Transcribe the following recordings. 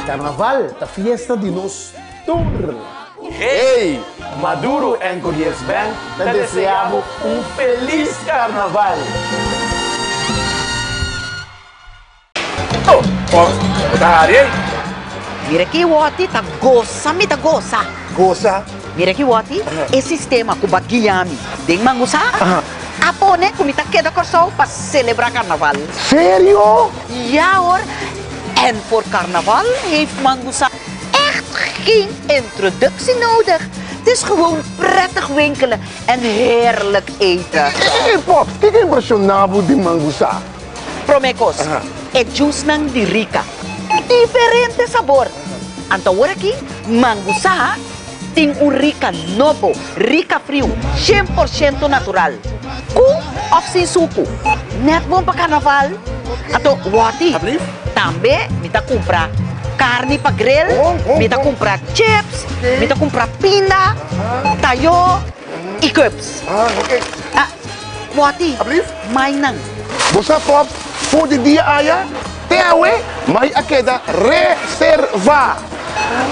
Carnaval ta fiesta di nos tur. Hey! Maduro en Curiers Band ta desea bo un felis Carnaval! Oh, oh, bo ta hari ei? Mira ki wòti ta gosa mi ta gosa. Gosa? Mira ki wòti e sistema ku ba guia mi den Mangusa a pone ku mi ta keda Kòrsou pa selebrá karnaval. Serio? Ja hoor, en voor carnaval heeft Mangusa echt geen introductie nodig. Het is gewoon prettig winkelen en heerlijk eten. Hey pop, kiko impreshoná bo di Mangusa? Promé kos, e juicenan di Rica. Diferente sabor. Anto awor aki Mangusa tin un Rica nobo, Rica Friu, 100% natural. Ku òf sin suku. Nèt bon pa karnaval. Anto, wòti, tambe mi ta kumpra karni pa grill, mi ta kumpra chips, mi ta kumpra pinda, tayó i cups. Ah, wòti, mainan. Bo sa pòp, for di dia aya te awe, mai a keda reservá.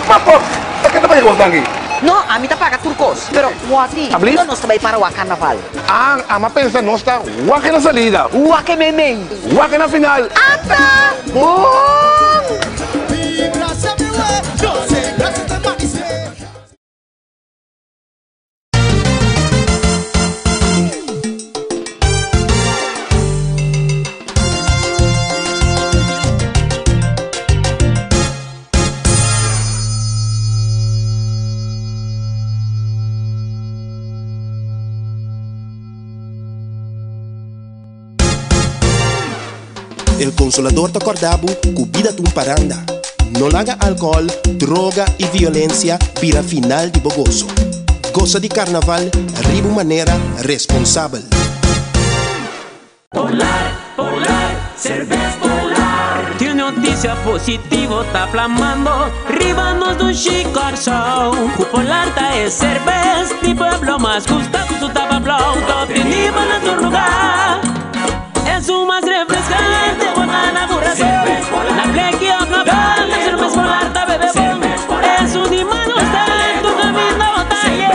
Ma pòp, ta keda paga kos danki? No, ami ta paga tur kos. Pero, wòti, no nos ta bai para wak karnaval. Ah, ami a pensa nos ta wak na salida. Wak e meimei. Wak na final. Ata! Bon! El Consolador ta kòrda bo ku bida ta un paranda. No laga alkohòl, droga i violensia bira final di bo goso. Gosa di karnaval riba un manera responsabel. Polar, polar, cervez polar. Tin noticia positivo ta plamando riba nos dushi Kòrsou. Ku polar ta e cervez di pueblo mas gusta ku su tapa blou. Ta obtenibel na tur lugá. Esun mas refrescante bo ta na kurason. Na pleki òf na banda cervez polar ta bebe bon. Esun di mas gusta tur kaminda bo ta haye.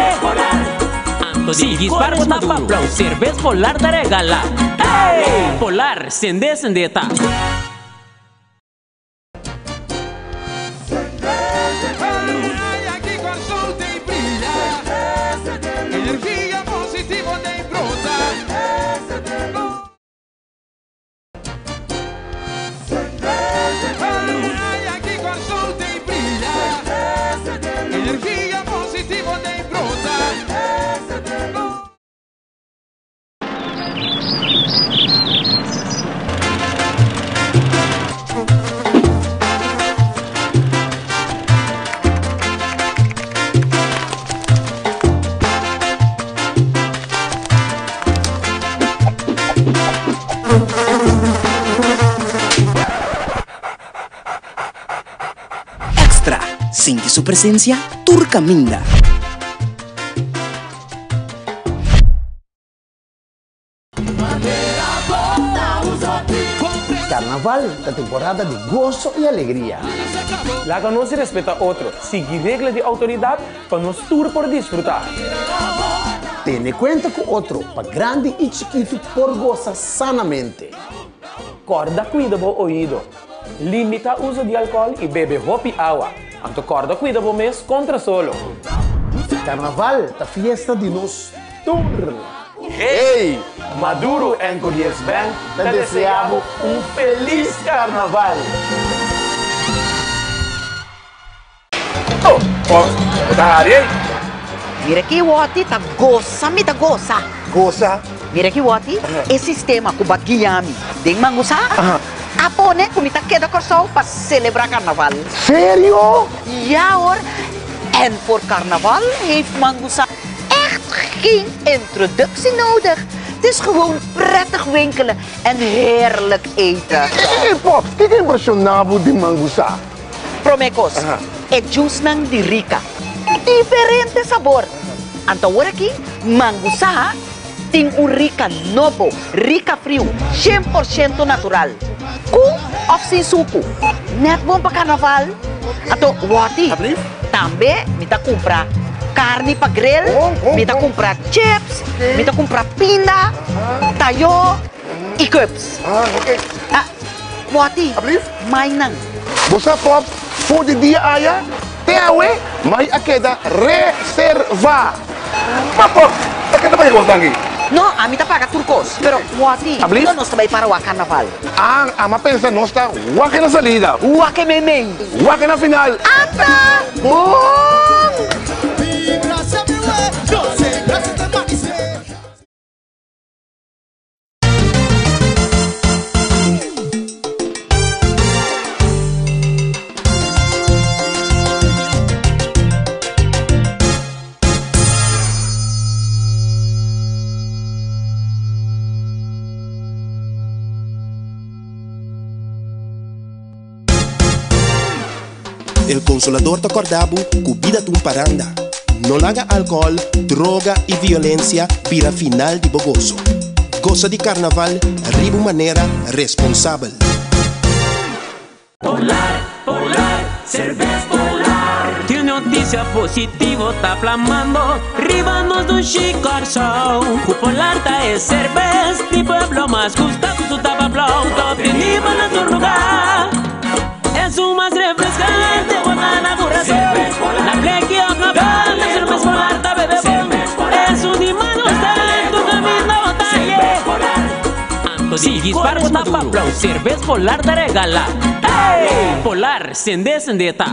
Anto di Gisbar bo ta paplau, Cervez Polar ta regala. Ey! Polar, sende sende ta. Extra, sinti su presencia tur caminda. Carnaval ta temporada di goso y alegria. Laga nos respeta otro, sigui regla di autoridad pa nos tur por disfruta. Tene cuenta cu otro pa grandi y chikitu por gosa sanamente. Corda cuida bo oido. Limita uso di alcohol y bebe hopi awa. Anto corda cuida bo mes contra solo. Carnaval ta fiesta di nos tur. Hey! Maduro en Curiers Band ta desea bo un felis Carnaval! Oh, oh, bo ta hari ei? Mira ki wòti ta gosa mi ta gosa. Gosa? Mira ki wòti e sistema ku ba guia mi den Mangusa a pone ku mi ta keda Kòrsou pa selebrá karnaval. Serio? Ja hoor, en voor karnaval heeft Mangusa echt geen introductie nodig. Het is gewoon prettig winkelen en heerlijk eten. Hey pop, kiko impreshoná bo di Mangusa? Promé kos, e juicenan di Rica. Diferente sabor. Anto awor aki, Mangusa Tin un Rica nobo, Rica Friu, 100% natural. Ku òf sin suku. Nèt bon pa karnaval. Anto, wòti. Tambe mi ta kumpra karni pa grill, mi ta kumpra chips, mi ta kumpra pinda, tayó i cups. Ah, wòti, mainan. Bo sa pòp for di dia aya te awe mai a keda reservá. Ma pòp, ta keda paga kos aki? No, ami ta paga tur kos, pero wòti, no nos ta bai para wak karnaval. Ah, ama pensa nos ta wak na salida. Wak meimei. Wak na final. Ata! Bon! El Consolador ta kòrda bo ku bida ta un paranda. No laga alkohòl, droga i violensia bira final di bo goso. Gosa di karnaval riba un manera responsabel. Polar, polar, cerveza polar. Tin noticia positivo ta plamando riba nos dushi Kòrsou. Ku polar ta e cerveza di pueblo mas gusta ku su tapa blou. Top di nivel na tur lugá. Esun mas refrescante bo ta na kurason. Na pleki òf na banda cerveza polar ta bebe bon. Esun di mas gusta tur kaminda bo ta ye. Anto di Gisbar bo ta paplau, Cervez Polar ta regala. Ey! Polar, sende sende ta.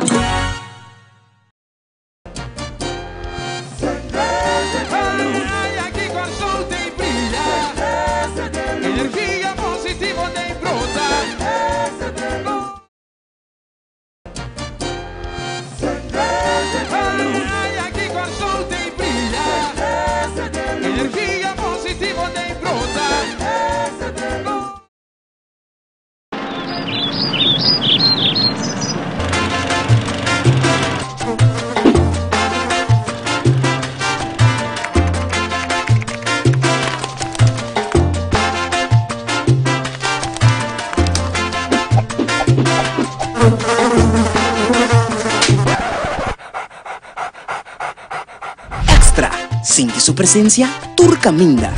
Extra, sinti su presencia tur caminda.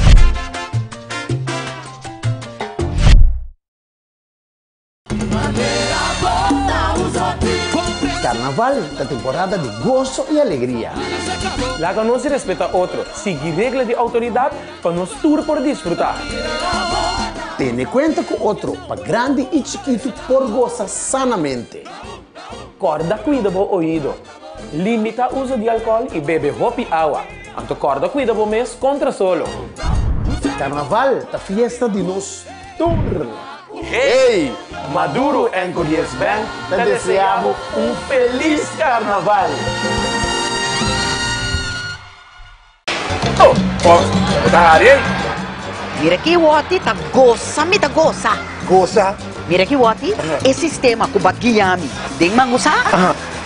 Carnaval ta temporada di goso y alegria. Laga nos respeta otro, sigui regla di autoridad pa nos tur por disfruta. Tene cuenta cu otro pa grandi y chikitu por gosa sanamente. Corda cuida bo oido. Limita uso di alcohol y bebe hopi awa. Anto corda cuida bo mes contra solo. Carnaval ta fiesta di nos tur. Hey! Maduro en Curious Band ta desea bo un feliz Carnaval! Oh, oh, bo ta hari ei? Mira ki wòti ta gosa mi ta gosa. Gosa? Mira ki wòti e sistema ku ba guia mi den Mangusa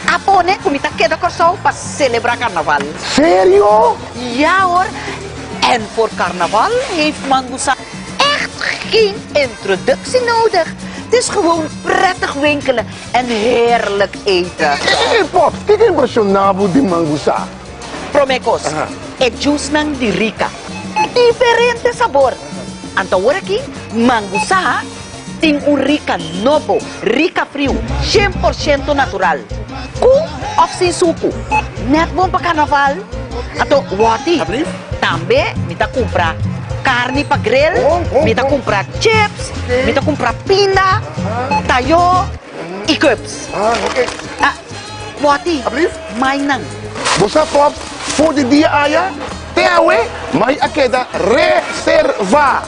a pone ku mi ta keda Kòrsou pa selebrá karnaval. Serio? Ja hoor, en voor karnaval heeft Mangusa echt geen introductie nodig. Het is gewoon prettig winkelen en heerlijk eten. Ei, Pop, kiko impreshoná bo di Mangusa? Prome kos, e juicenan di Rica. Diferente sabor. Anto awor aki, Mangusa tin un Rica nobo, Rica Friu, 100% natural. Ku of sin suku. Net bon pa karnaval. Anto, wòti, tambe mi ta kumpra karni pa grill, mi ta kumpra chips, mi ta kumpra pinda, tayó i cups. Ah, wòti, Mainan. Bo sa pòp for di dia aya te awe mai a keda reservá.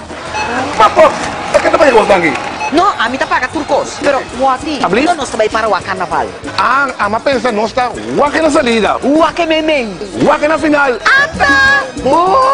Ma pòp, ta keda paga kos aki? No, ami ta paga tur kos, pero wòti, no nos ta bai para wak karnaval. Ah, ami a pensa nos ta wak na salida. Wak meimei. Wak na final. Ata! Bon!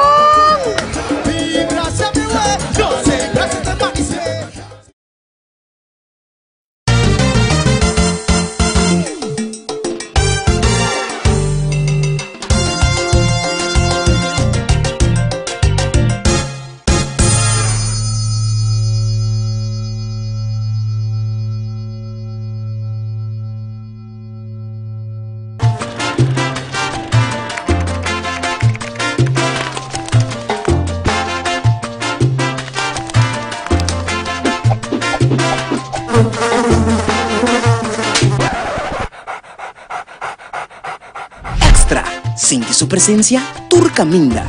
Sinti su presensia tur kaminda.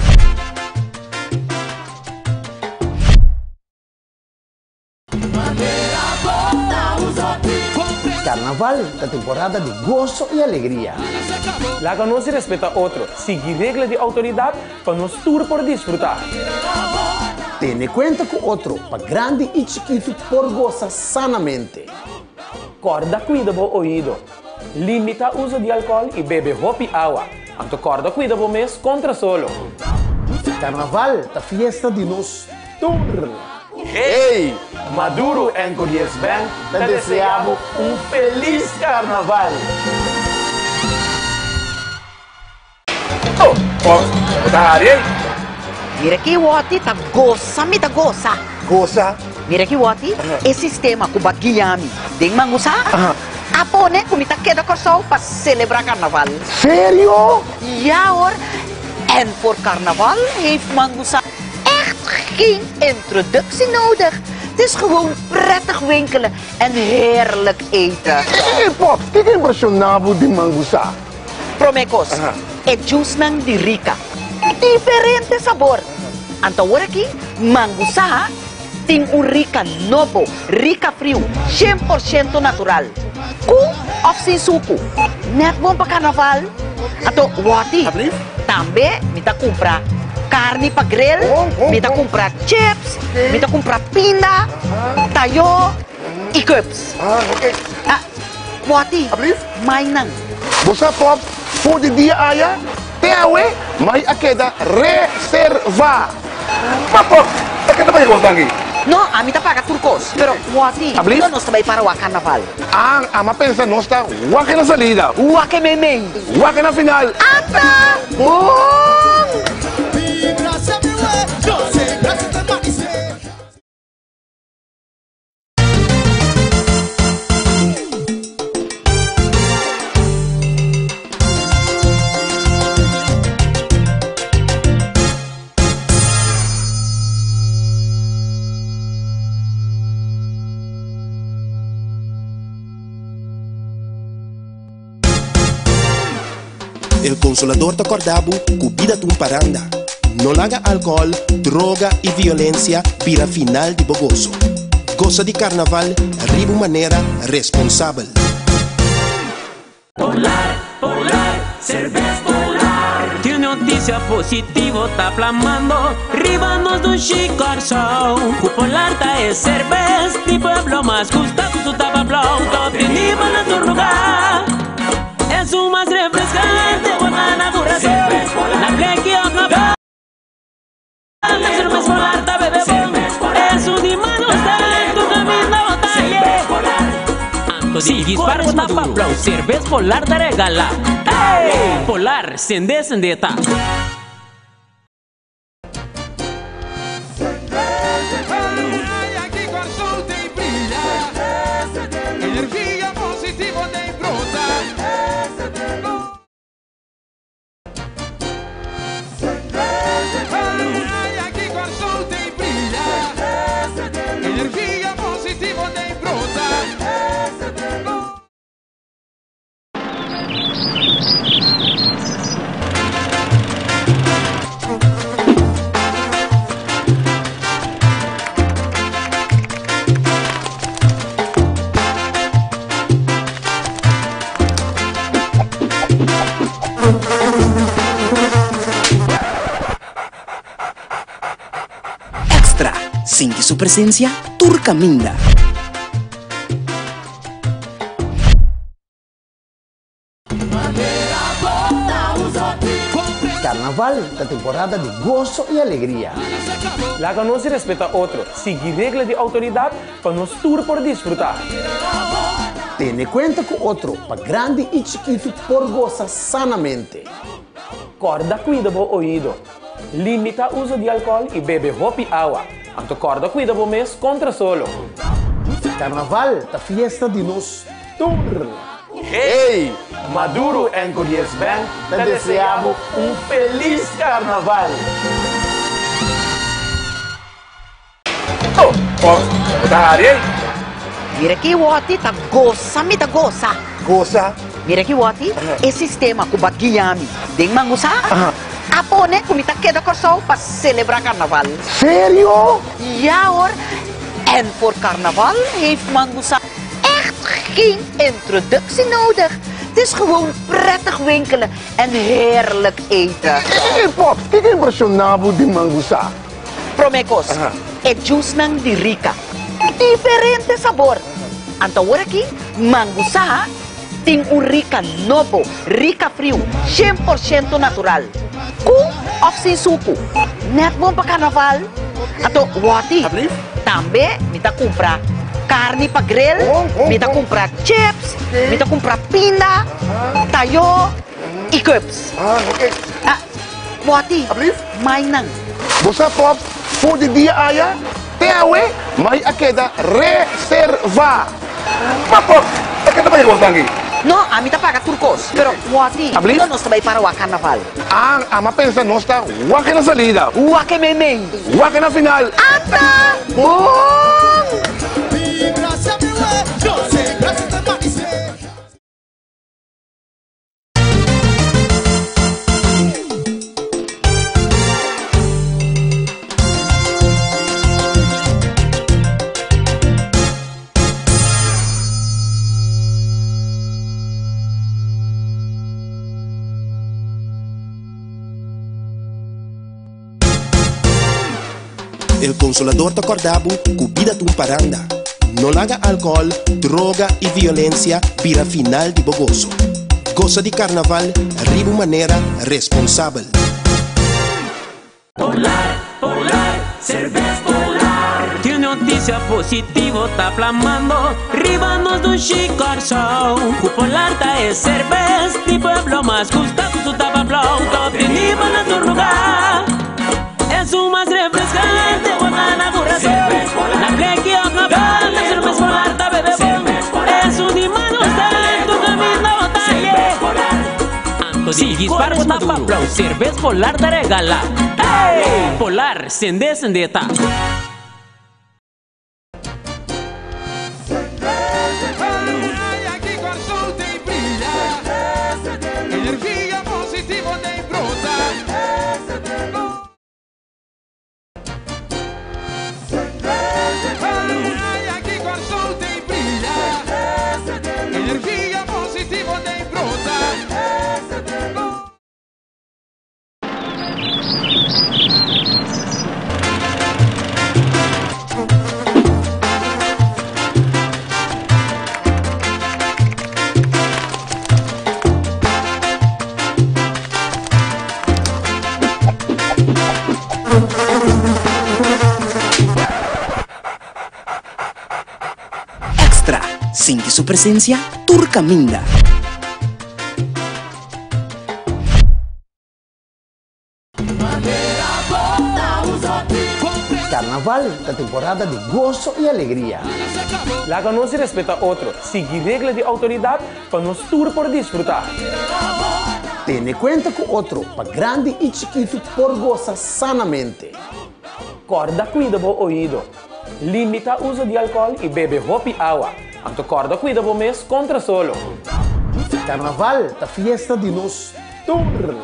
Carnaval ta temporada di goso y alegria. Laga nos respeta otro, sigui regla di autoridad pa nos tur por disfruta. Tene cuenta cu otro pa grandi y chikito por gosa sanamente. Corda cuida bo oido. Limita uso di alcohol y bebe hopi awa. Anto corda cuida bo mes contra solo. Carnaval ta fiesta di nos tur. Hey! Maduro en Codies Band ta desea bo un feliz Carnaval! Oh, oh, bo ta hari ei? Mira ki wòti ta gosa mi ta gosa. Gosa? Mira ki wòti e sistema ku ba guia mi den Mangusa a pone ku mi ta keda Kòrsou pa selebrá karnaval. Serio? Ja hoor, en voor karnaval heeft Mangusa echt geen introductie nodig. Het is gewoon prettig winkelen en heerlijk eten. Ey pop, kiko impreshoná bo di Mangusa? Promé kos, e juicenan di Rica. Diferente sabor. Anto awor aki, Mangusa tin un Rica nobo, Rica Friu, 100% natural. Ku òf sin suku. Nèt bon pa karnaval. Anto, wòti, tambe mi ta kumpra karni pa grill, mi ta kumpra chips, mi ta kumpra pinda, tayó i cups. Ah, wòti, mainan. Bo sa pòp, for di dia aya te awe, mai a keda reservá. Ma pòp, ta keda paga kos aki? No, ami ta paga tur kos, pero wòti, nos ta bai para wak karnaval. An, ama pensa nos ta wak na salida. Wak e meimei. Wak na final. Ata! Bon! El Consolador ta kòrda bo ku bida ta un paranda. No laga alkohòl, droga i violensia bira final di bo goso. Gosa di karnaval riba un manera responsabel. Polar, polar, cervez polar. Tin noticia positivo ta plamando riba nos dushi Kòrsou. Ku polar ta e cervez di pueblo mas gusta ku su tapa blou. Ta obteniba na tur lugá. Esun mas refrescante bo ta na kurason. Na bleki òf na bar. Sigui spar bo ta paplau, Cervez Polar ta regala. Polar, sende sende ta. Extra, Sinti su presencia tur caminda. Carnaval ta temporada di goso y alegria. Laga nos respeta otro, sigui regla di autoridad pa nos tur por disfruta. Tene cuenta cu otro pa grandi y chikito por gosa sanamente. Corda cuida bo oido. Limita uso di alcohol y bebe hopi awa. Anto corda cuida bo mes contra solo. Carnaval ta fiesta di nos tur. Hey! Maduro en Codies Band ta desea bo un feliz Carnaval! Oh, oh, bo ta hari ei? Mira ki wòti ta gosa mi ta gosa. Gosa? Mira ki wòti, e sistema ku bo a guia mi den Mangusa a pone ku mi ta keda Kòrsou pa selebrá karnaval. Serio? Ja hoor, en voor carnaval heeft Mangusa echt geen introductie nodig. Het is gewoon prettig winkelen en heerlijk eten. Hey Pop, kiko a impreshoná bo di Mangusa? Promé kos, e juicenan di Rica. Diferente sabor. Anto awor aki, Mangusa tin un Rica nobo, Rica Friu, 100% natural. Ku òf sin suku. Nèt bon pa karnaval. Anto, wòti, tambe mi ta kumpra karni pa grill, mi ta kumpra chips, mi ta kumpra pinda, tayo i cups. Wòti, mainan. Bo sa pòp, for di dia aya te awe, mai a keda reservá. Ma pòp, ta keda paga e kosnan aki? No, ami ta paga tur kos. Pero wòti, unda nos ta bai para wak karnaval? Ah, ami a pensa nos ta wak na salida. Wak e meimei. Wak na final. Ata bon! El Consolador ta corda bo cu bida ta un paranda. No laga alcohol, droga y violencia bira final di bo goso. Gosa di Carnaval riba un manera responsabel. Polar, polar, cervez polar. Tin noticia positivo ta plamando riba nos dushi Kòrsou. Ku Polar ta e cervez di pueblo mas gusta ku su tapa blou. Ta obteniba na tur lugá. Esun mas refrescante bo gana ku rason. Na pleki òf na banda cervez polar ta bebe bon. Esun di mas gusta tur kaminda bo ta haye. Anto di Gisbar bo ta paplau, Cervez Polar ta regala. Ey! Polar, sende sende ta. Extra, sinti su presencia tur caminda. Carnaval ta temporada di goso y alegria. Laga nos respeta otro, sigui regla di autoridad pa nos tur por disfruta. Tene cuenta cu otro pa grandi y chikitu por gosa sanamente. Corda cuida bo oido. Limita uso di alcohol y bebe hopi awa. Anto corda cuida bo mes contra solo. Carnaval ta fiesta di nos tur.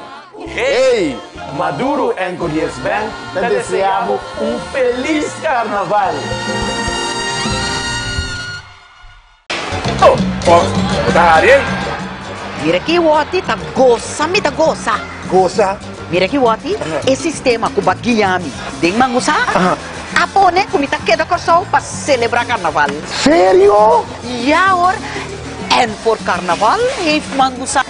Hey! Maduro en Codies Band ta desea bo un feliz Carnaval! Oh, oh, bo ta hari ei? Mira ki wòti ta gosa mi ta gosa. Gosa? Mira ki wòti e sistema ku bo a guia mi den Mangusa a pone ku mi ta keda Kòrsou pa selebrá karnaval. Serio? Ja hoor, en voor karnaval heeft Mangusa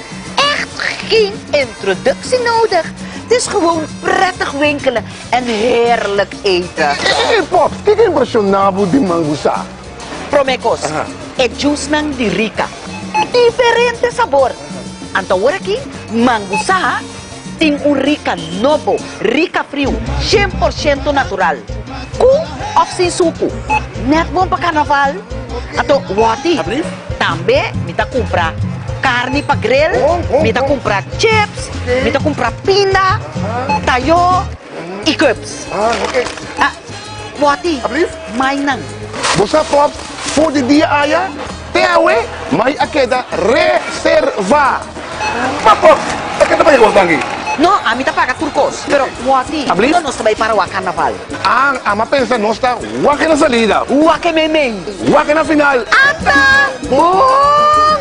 echt geen introductie nodig. Het is gewoon prettig winkelen en heerlijk eten. Hey Pop, kiko a impreshoná bo di Mangusa? Promé kos, e juicenan di Rica. Diferente sabor. Anto awor aki, Mangusa tin un Rica nobo, Rica Friu, 100% natural. Ku òf sin suku. Nèt bon pa karnaval. Anto, wòti, tambe mi ta kumpra karni pa grill, mi ta kumpra chips, mi ta kumpra pinda, tayo i cups. Wòti, Mainan. Bo sa pòp for di dia aya te awe, mai a keda reservá. Reserva. Ma pok, ta ken ta paga e kosnan aki? No, ami ta paga tur kos. Pero, Wati, Ablis? unda nos ta bai para wak karnaval? Ah, ami a pensa nos ta wak na salida. Wak e meimei. Wak na final. Ata! Bon!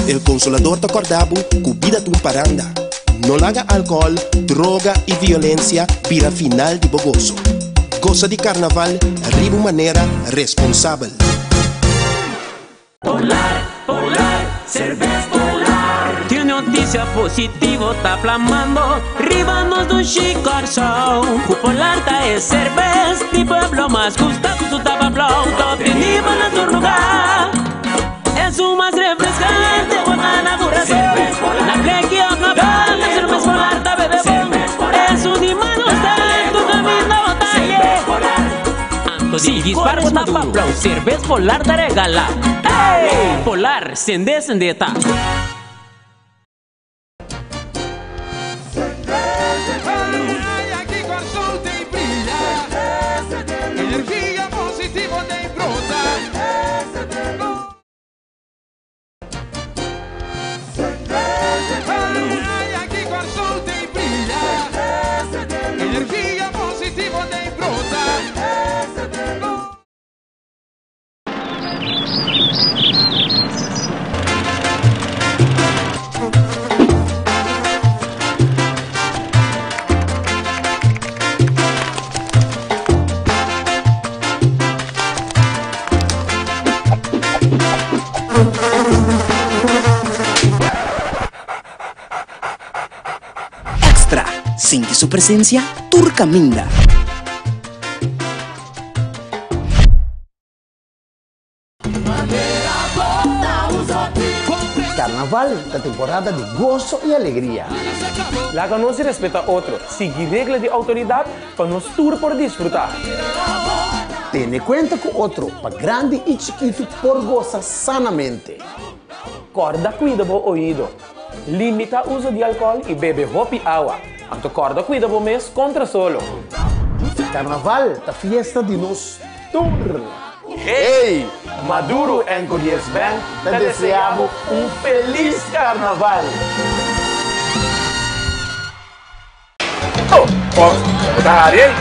El Consolador ta corda bo cu bida ta un paranda. No laga alcohol, droga y violencia bira final di bo goso. Gosa di Carnaval riba un manera responsabel. Polar, polar, cervez polar. Tin noticia positivo ta plamando riba nos dushi Kòrsou. Ku Polar ta e cervez di pueblo mas gusta ku su tapa blou. Ta obtenibel na tur lugá. Esun mas refrescante bo ta na kurason. Na pleki òf na banda cervez Polar ta bebe bon. Esun di mas gusta tur kaminda bo ta haye. Anto di dispar bo tapa blou, cervez Polar ta regala. Ey! Polar, sende sende ta. Extra, sinti su presencia tur caminda. Carnaval ta temporada di goso y alegria. Laga nos respeta otro, sigui regla di autoridad pa nos tur por disfruta. Tene cuenta cu otro pa grandi y chikito por gosa sanamente. Corda cuida bo oido. Limita uso di alcohol y bebe hopi awa. Anto corda cuida bo mes contra solo. Carnaval ta fiesta di nos tur. Hey! Maduro en Curious Band ta desea bo un feliz Carnaval! Oh, oh, bo ta hari ei?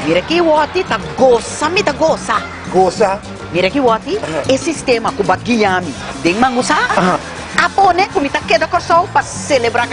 Mira ki wòti ta gosa mi ta gosa. Gosa? Mira ki wòti e sistema ku ba guia mi den mangusa a pone ku mi ta keda Kòrsou pa selebrá.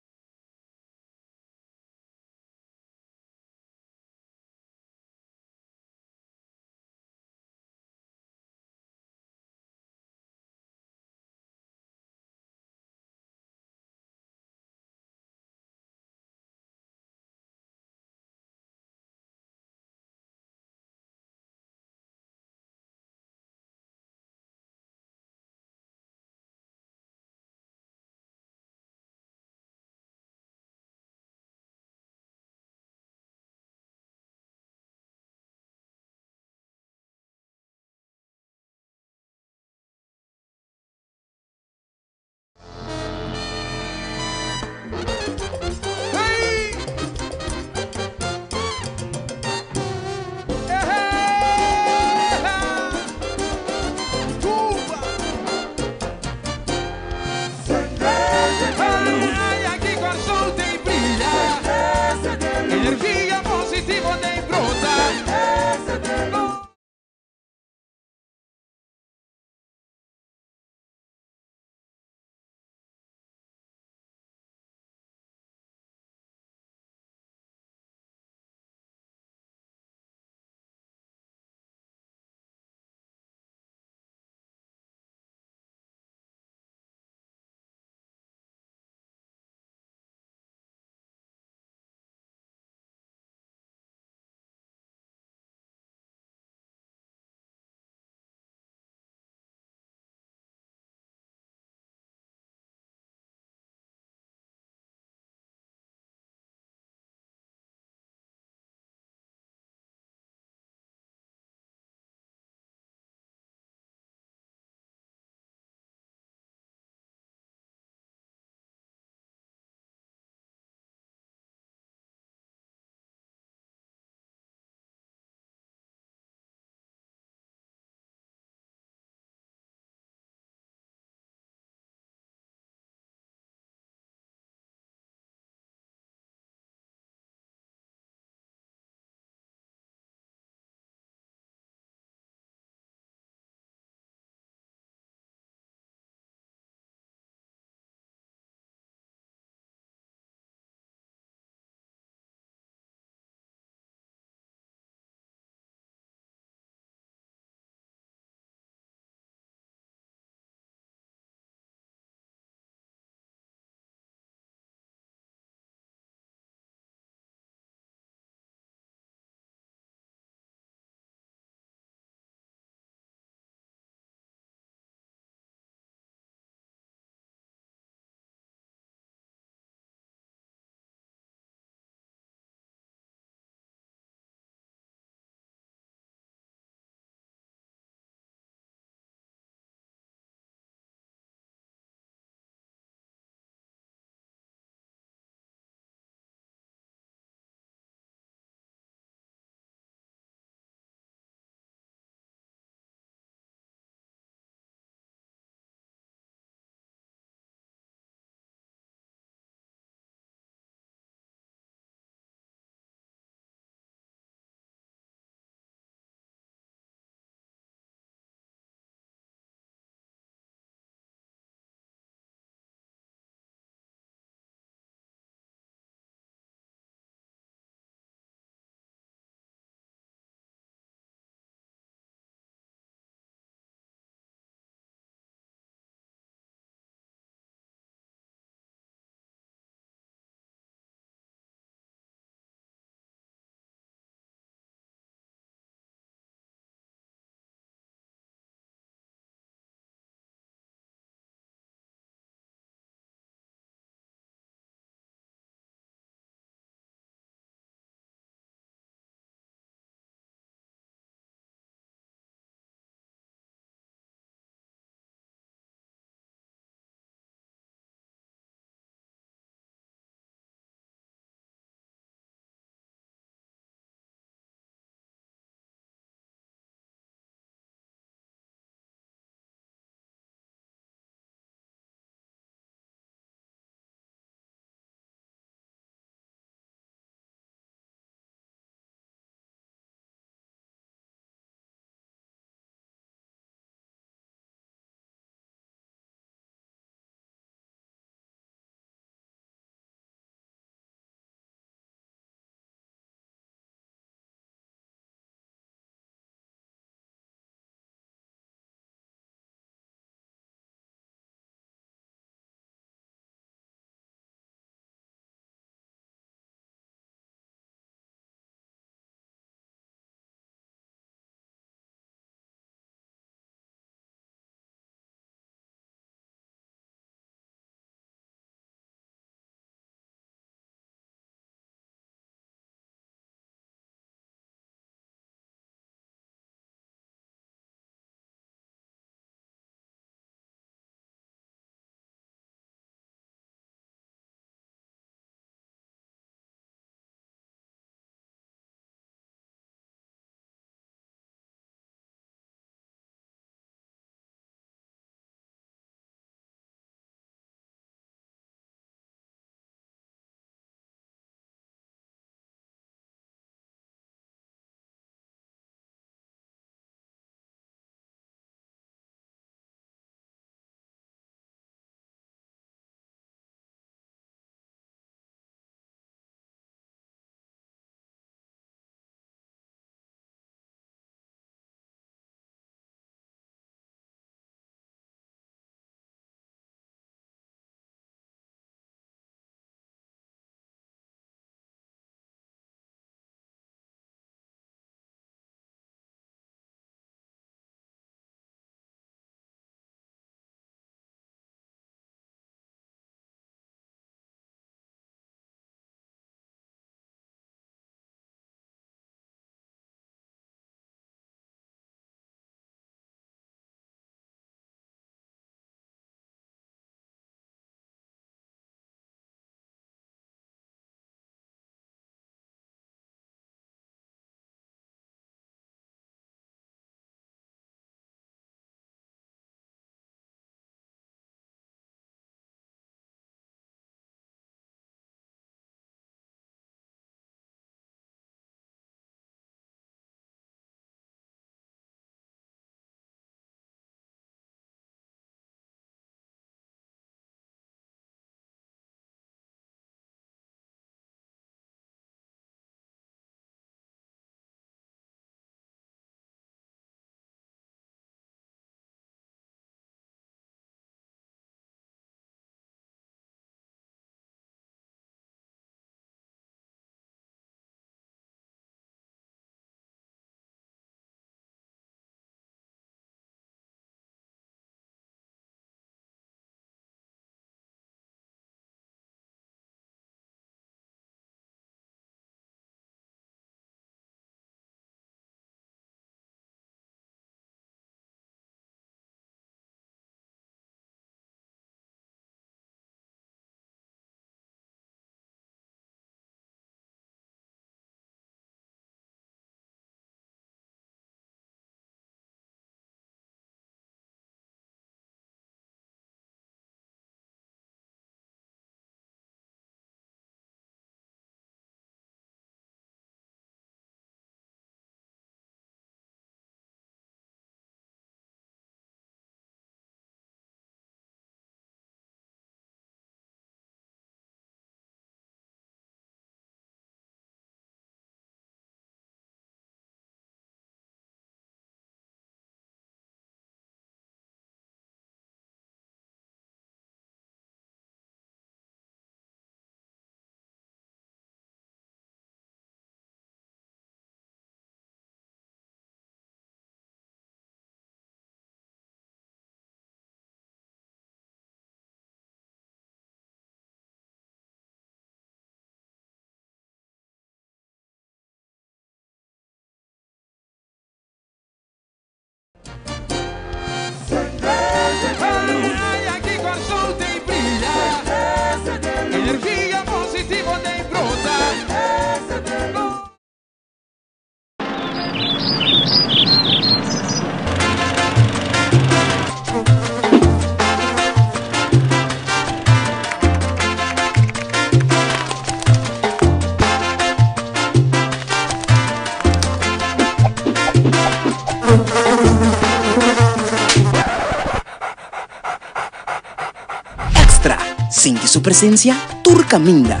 su presensia tur kaminda.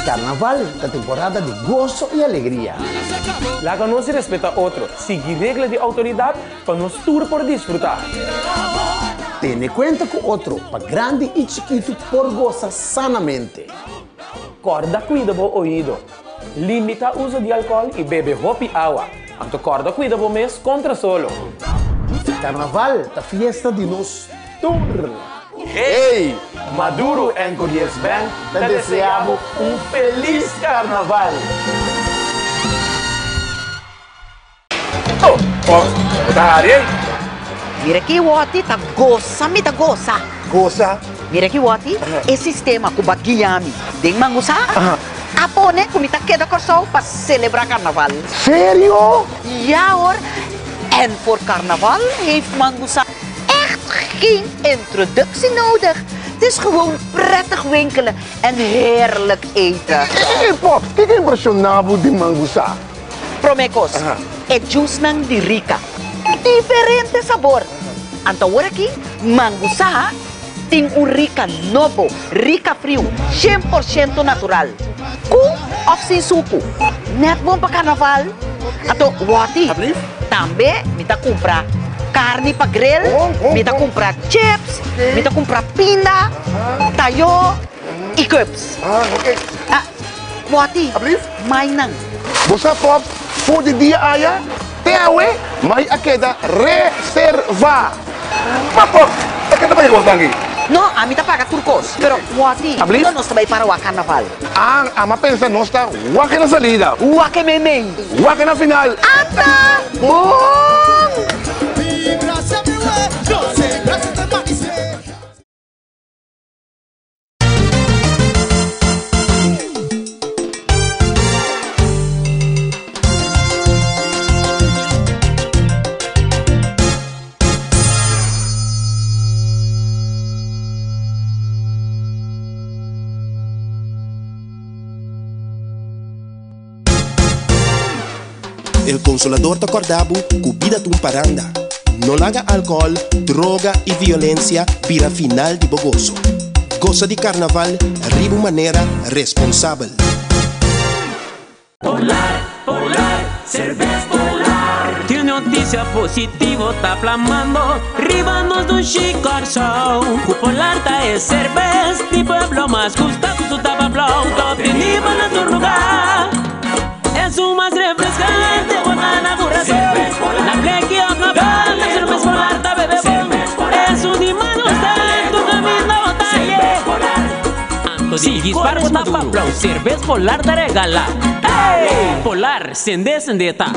Carnaval ta temporada di goso y alegria. Laga nos respeta otro, sigui regla di autoridad pa nos tur por disfruta. Tene cuenta cu otro pa grandi y chikito por gosa sanamente. Corda cuida bo oido. Limita uso di alcohol y bebe hopi awa. Anto corda cuida bo mes contra solo. Carnaval ta fiesta di nos tur. Hey! Maduro Anchor Yes Band ta desea bo un feliz Carnaval! Oh, oh, bo ta hari ei? Mira ki wòti ta gosa mi ta gosa. Gosa? Mira ki wòti e sistema ku ba guia mi den Mangusá a pone ku mi ta keda Kòrsou pa selebrá karnaval. Serio? Ja hoor, en voor karnaval heeft Mangusá echt geen introductie nodig. Het is gewoon prettig winkelen en heerlijk eten. Ey Pop, kiko impreshoná bo di Mangusá? Promé kos, e juicenan di Rica. Diferente sabor. Anto awor aki, Mangusá tin un Rica nobo, Rica Friu, 100% natural. Ku òf sin suku. Nèt bon pa karnaval. Anto, wòti, tambe mi ta kumpra karni pa grill, mi ta kumpra chips, mi ta kumpra pinda, tayó i cups. Ah, wòti, mainan. Bo sa pòp, for di dia aya te awe, mai a keda reservá. Ma pòp, ta keda paga kos aki? No, ami ta paga tur kos. Pero, wòti, unda nos ta bai para wak karnaval? Ah, ami a pensa nos ta wak na salida. Wak e meimei. Wak na final. Ata! Bon! El Consolador ta kòrda bo ku bida ta un paranda. No laga alkohòl, droga i violensia bira final di bo goso. Gosa di karnaval riba un manera responsabel. Polar, polar, cervez polar. Tin noticia positivo ta plamando riba nos dushi Kòrsou. Ku Polar ta e cervez di pueblo mas gusta ku su tapa blou. Ta obtenibel na tur lugá. Esun mas refrescante bo ta na kurason. Na bleki òf na banda cervez Polar ta bebe bon. Esun di mas gusta tur kaminda bo ta haye. Anto di dispar bo ta paplau, cervez Polar ta regala. Ey! Polar, sende sende ta.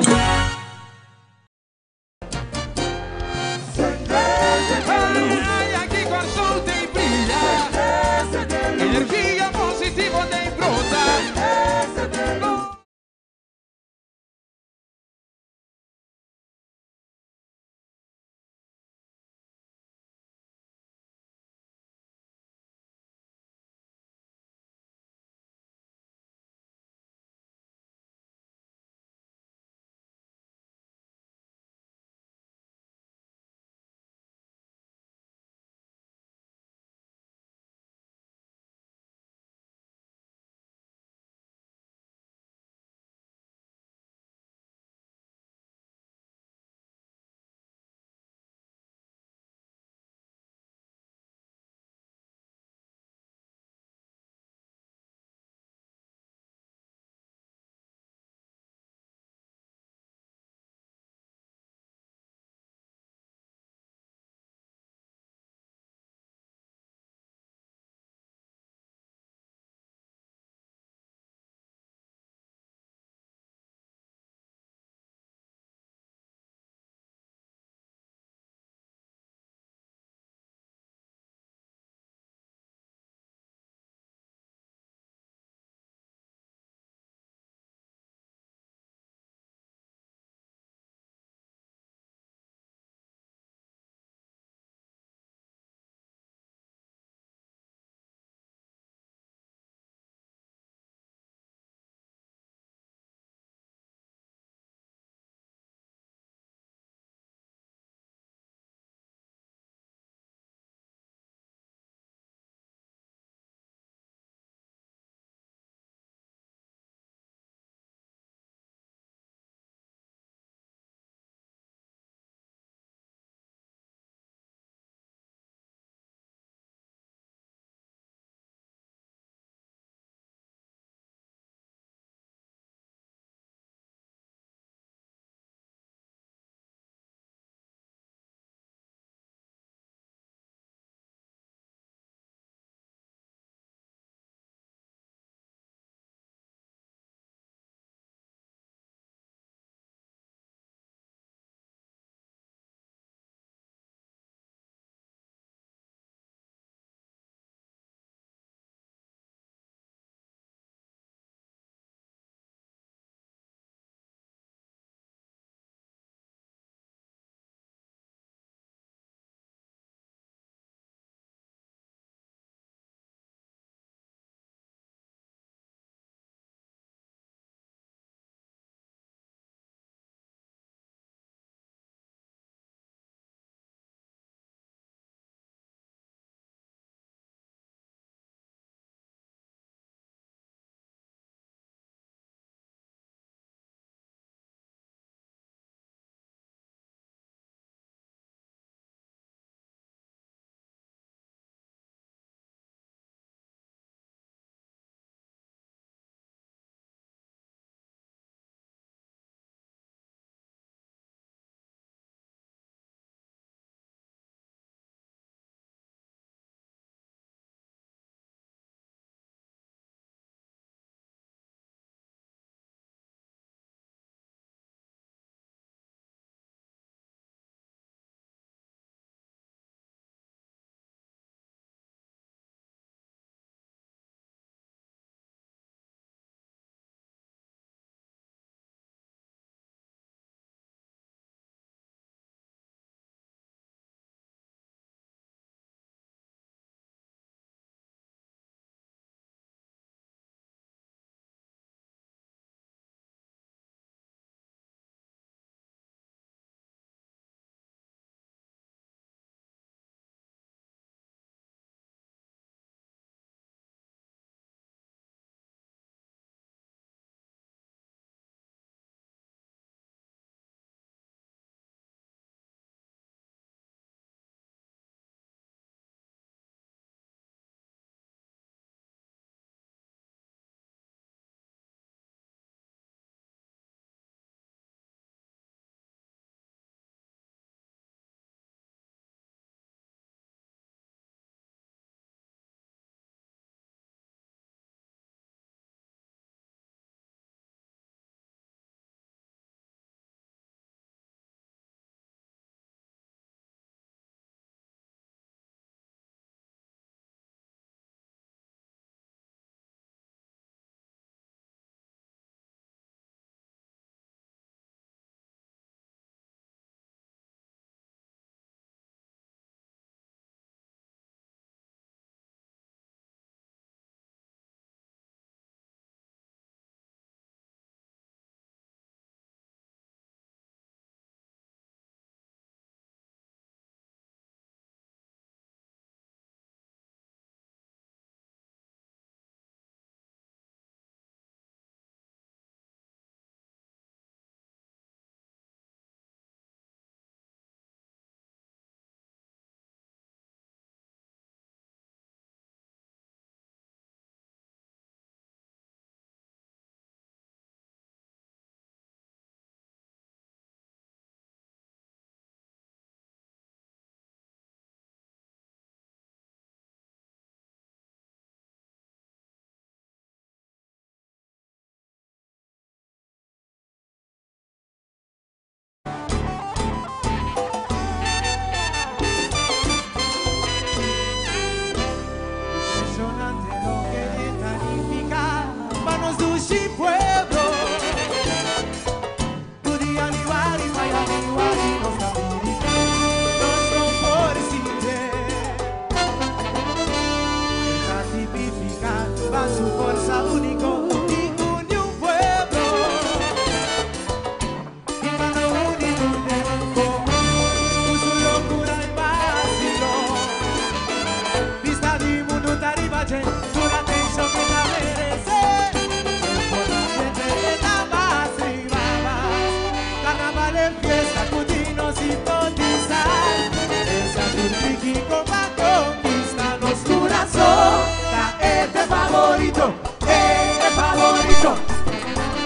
favorito, e favorito,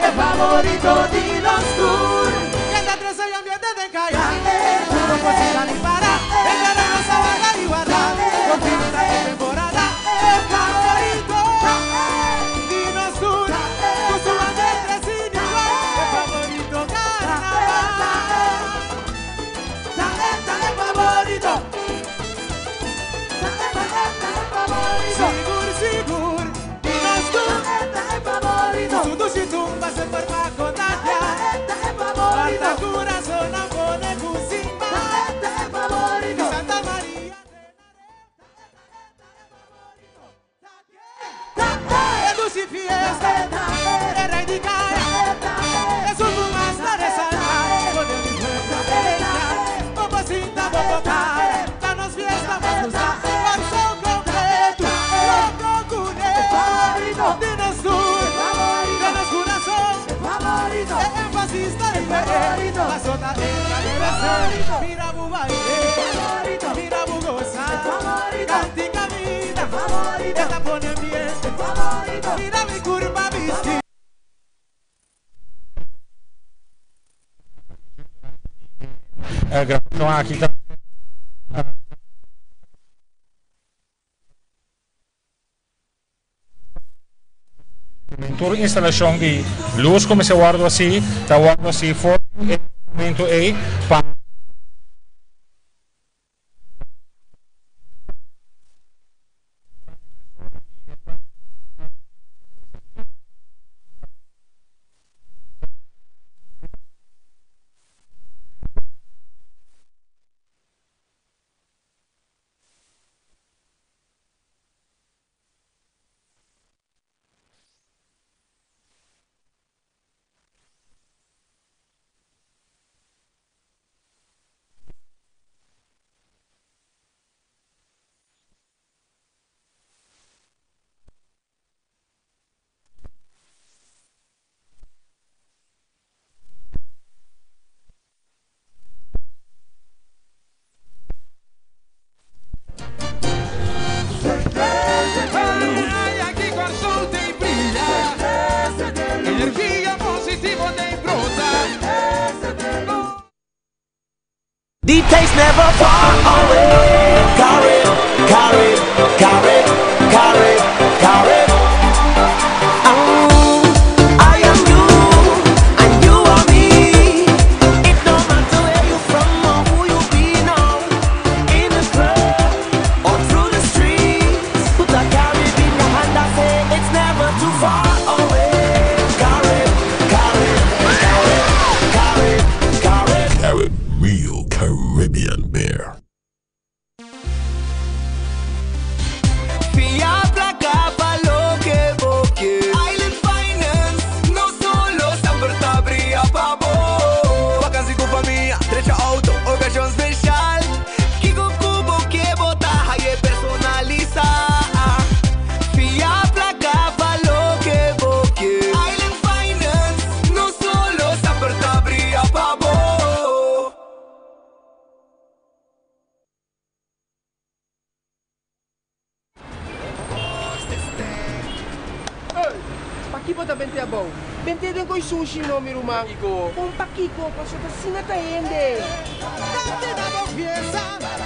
e favorito di nos tur. Keda trese e ambiente den kaya, tur cosita di para, e tereno sa warda i warda, continu ta e temporada, e favorito di nos tur, ku su ambiente sin igual, e favorito carnaval. Ta e, ta e favorito. Ta e, ta e, ta e favorito. Sigur, sigur, di nos tur. Ta e, ta e favorito. Su dushi tumba semper pa contagia. Ta e, ta e favorito. Hasta corazon a pone cu simba. Ta e, ta e favorito. Di Santa Maria te na Rep. Ta e, ta e, ta e favorito. Ta e dushi fiesta, e rei di kaya, esun ku mas ta resalta, bo den mi pueblo bella. Bo por sinta, bo por para, ta nos fiesta mas gusta. Kòrsou kompletu, loko kuné, di nos tur, den nos kurason, e énfasis ta riba e, paso ta entra den e Mira bo baile, mira bo gosa, kanti. Favorito, ta pone bien. Favorito, mira mi curva bisti. Grabashon aki ta Tur instalashon di lus ku mester wòrdu hasi ta wòrdu hasi for di e momentu ei pa. The taste never far away. Carib, Carib, Carib, Carib, Carib. Oh, I am you, and you are me. It don't matter where you from or who you be now. In the club or through the streets. Put a Carib in your hand and say it's never too far away. Carib, Carib, Carib, Carib, Carib. Carib Real Caribbean Beer. Fia plaka pa loke bo ke. Island Finance, no solo semper ta bria pa bo. Vakantie ku famia, drecha auto, okashon spesial. Kiko ku bo ke bo ta haye personalisá. Fia plaka pa loke bo ke. Island Finance, no solo semper ta bria pa bo. Paki bo ta bente abou? Bente den koi sushi no, mi ruman. Un pakiko? Paso ta asina ta hende.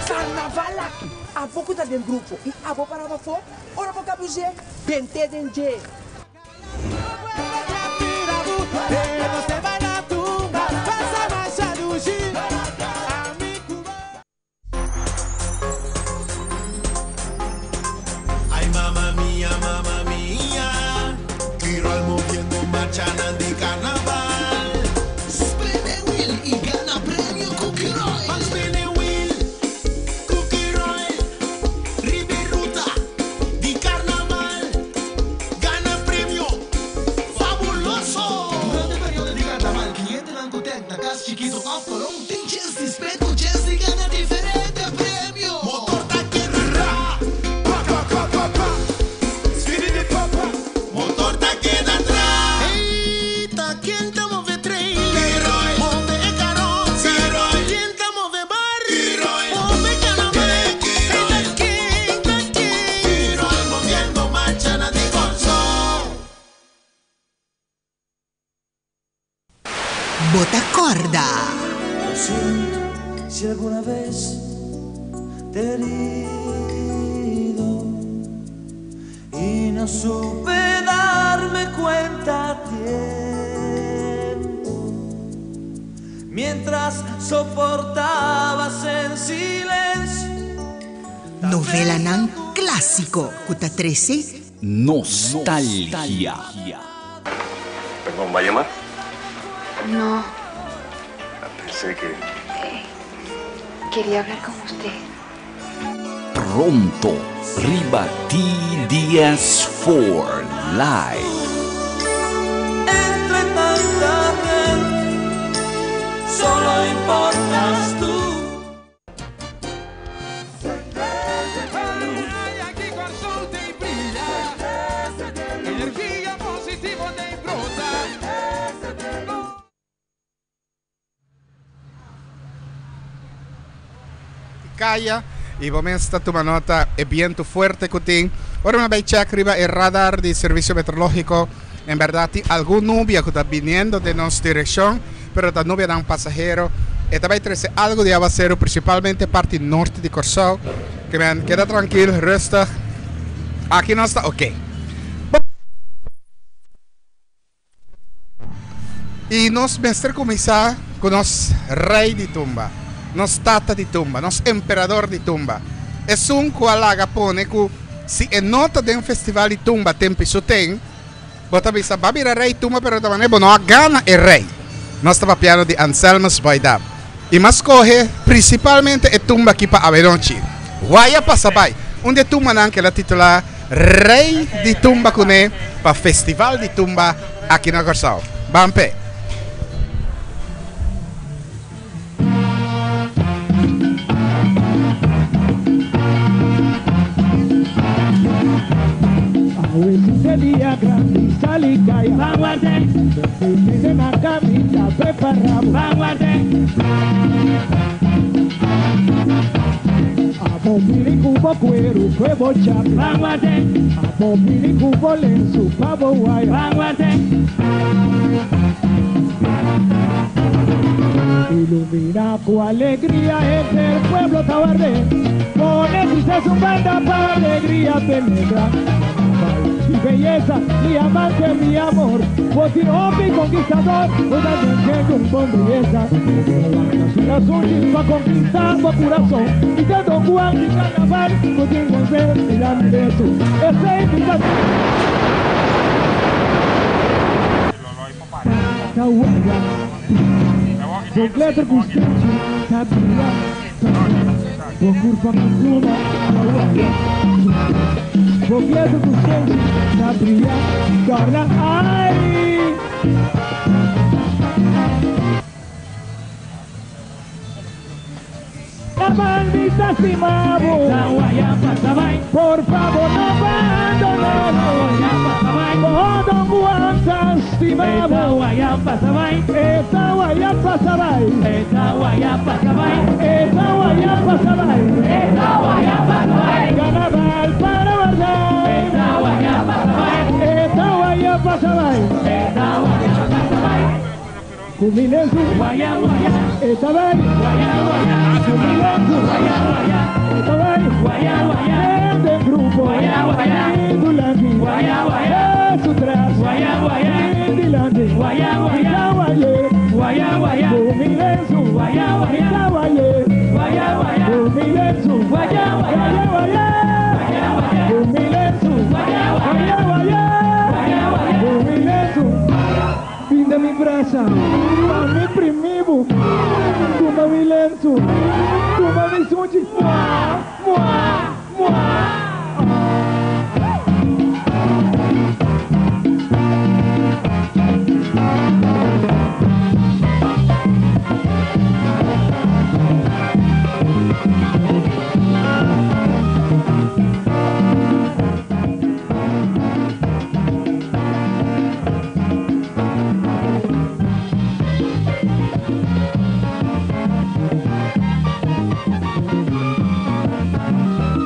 Carnaval aki, abo ku ta den grupo i abo para pafó, ora bo kabuz'é, bente den dje. Ay mama mia, mama mia, Curoil moviendo marchanan di carnaval. Spin e wheel y gana premio cu Curoil. Ban spin e wheel cu Curoil, riba e ruta di carnaval. Gana premio fabuloso! Durante periodo di carnaval, clientenan cu tent na Cas Chikito of Colon tin chens di spin cu chens di gana diferente premio. Motor ta keda ra, pa pa pa pa pa, skiri di pa pa. Motor ta keda tra. Hey! Corda. Lo siento si alguna vez te he herido y no supe darme cuenta a tiempo mientras soportabas en silencio. Novelanan clásico cu ta trece. Nostalgia. Perdón, ¿va a llamar? No. Pensé que... Eh, quería hablar con usted. Pronto riba TDS 4 Live. Entre tanta gente, solo importas tú. Energia positivo ta brota. Caya y bo mes ta tuma nota e biento fuerte cu tin. Ora mi a bay check riba e radar di Servicio Meteorologico, en berdad tin algun nubia cu ta biniendo den nos direccion, pero ta nubianan pasahero. E ta bay trece algo di awacero, principalmente parti norte di Corsou. Ke men keda trankil, rustig. Aki nos ta ok. I nos mester kuminsá ku nos Rei di tumba, nos Tata di tumba, nos Emperador di tumba, esun ku a laga pone ku si e no ta den festival di tumba tempu su ten, bo ta bisa ba bira Rei tumba pero ta manera bo no a gana e Rei. Nos ta papiando di Anselmus Boydam. I mas skohe prinsipalmente e tumba aki pa awenochi. Waya pasa bai, un di e tumbanan ku el a titulá Rei di tumba kuné pa Festival di Tumba aki na Kòrsou. Ban p'e! Awe si dia grandi sali kaya. Pide na caminda preparabo. Abo bini ku bo cuero, ku bo chapi. Abo bini ku bo lensu, pa bo waya. Ilumina ku alegria henter pueblo tawarde. Pone tristeza un banda pa alegria penetra. Mi belleza, mi amante, mi amor. Bo tin hopi conquistador, bo ta den gente un bon belleza. Bo pa conquista bo curason. Y te Don Juan di carnaval, bo tin consejo y dami beso. Esey mi ta. Ta wega, bo glitter cu stenchi ta bria. Bo curpa cu pluma ta wega, bo glitter cu stenchi ta bria. Torna ai. Carnaval mi ta stima bo. Por favor no bandona bo. Oh Don Juan ta stima bo. Esta waya pasa bai. Esta waya pasa bai. Esta waya pasa bai. Esta waya pasa bai. Carnaval para warda. Esta waya pasa bai. Esta waya pasa bai. Esta waya pasa bai. Ku mi lensu, e ta bai. Ku mi lensu, e ta bai. Hende grupo, tin dulanti, e su tras, tin dilanti, mi ta waye. Ku mi lensu, mi ta waye. Ku mi lensu, waye waye. Ku mi lensu, waye waye. Ku mi lensu. Bin den mi brasa, pa mi primi bo, tuma mi lensu, tuma mi sunchi, mua, mua, mua.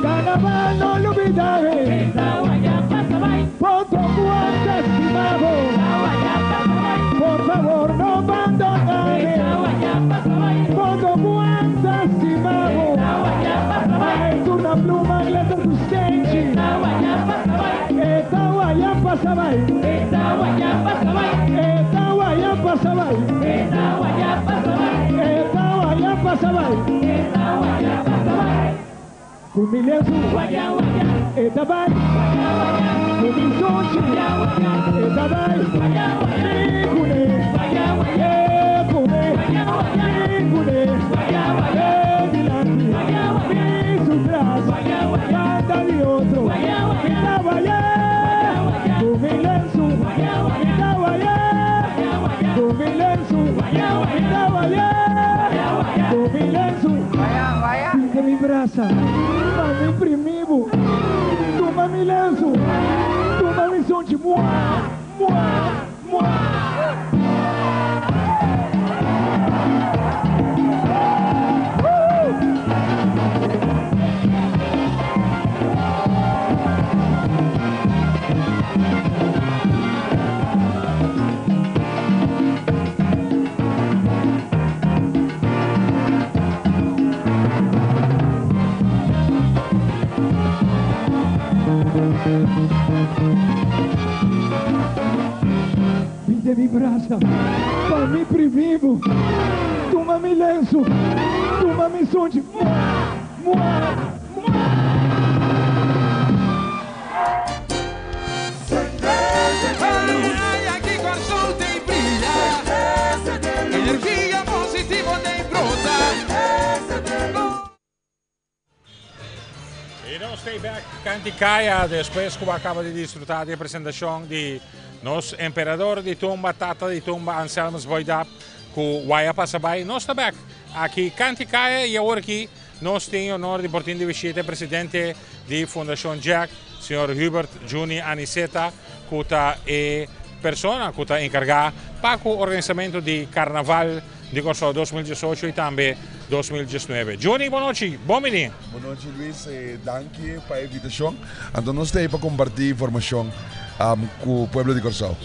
Carnaval no pasa bai. E ta waya pasa bai. E ta waya pasa bai. E ta waya pasa bai. Ku mi lensu. Waya waya. E ta bai. Waya waya. Ku mi sunchi. Waya waya. E ta bai. Waya waya. Mi kuné. Waya waya. E kuné. Waya waya. Mi kuné. Waya waya. E dilanti. Waya waya. Mi su tras. Waya waya. Banda di otro. Waya waya. Mi ta waya. Ku mi lensu. Waya waya. Mi ta waya. Ku mi lensu. Waya waya. Mi ta waya. Ku mi lensu. Waya waya. Pinte mi brasa. Pa mi primi bo. Tuma mi lensu. Tuma mi sunchi. Mua! Mua! Mua! Pide mi brasa pa mi primi bo. Tuma mi lensu, tuma mi sunchi. Mua! Mua! Y nos stay back Canti Caya despues cu a caba di disfruta di e presentacion di nos emperador di tumba, tata di tumba Anselmus Boydap cu Waya Pasa Bay. Nos ta back aki Canti Caya y awor aki Nos tin e honor di por tin di bishita e presidente di Fundacion Jack, señor Hubert Juni Aniceta, cu ta e persona cu ta encarga pa cu organisamento di Carnaval di Corsou 2018 y tambe 2019. Juni, bon nochi, bon bini. Bon nochi Luis, danki pa e invitacion. Anto nos ta ey pa comparti informacion cu pueblo di Corsou.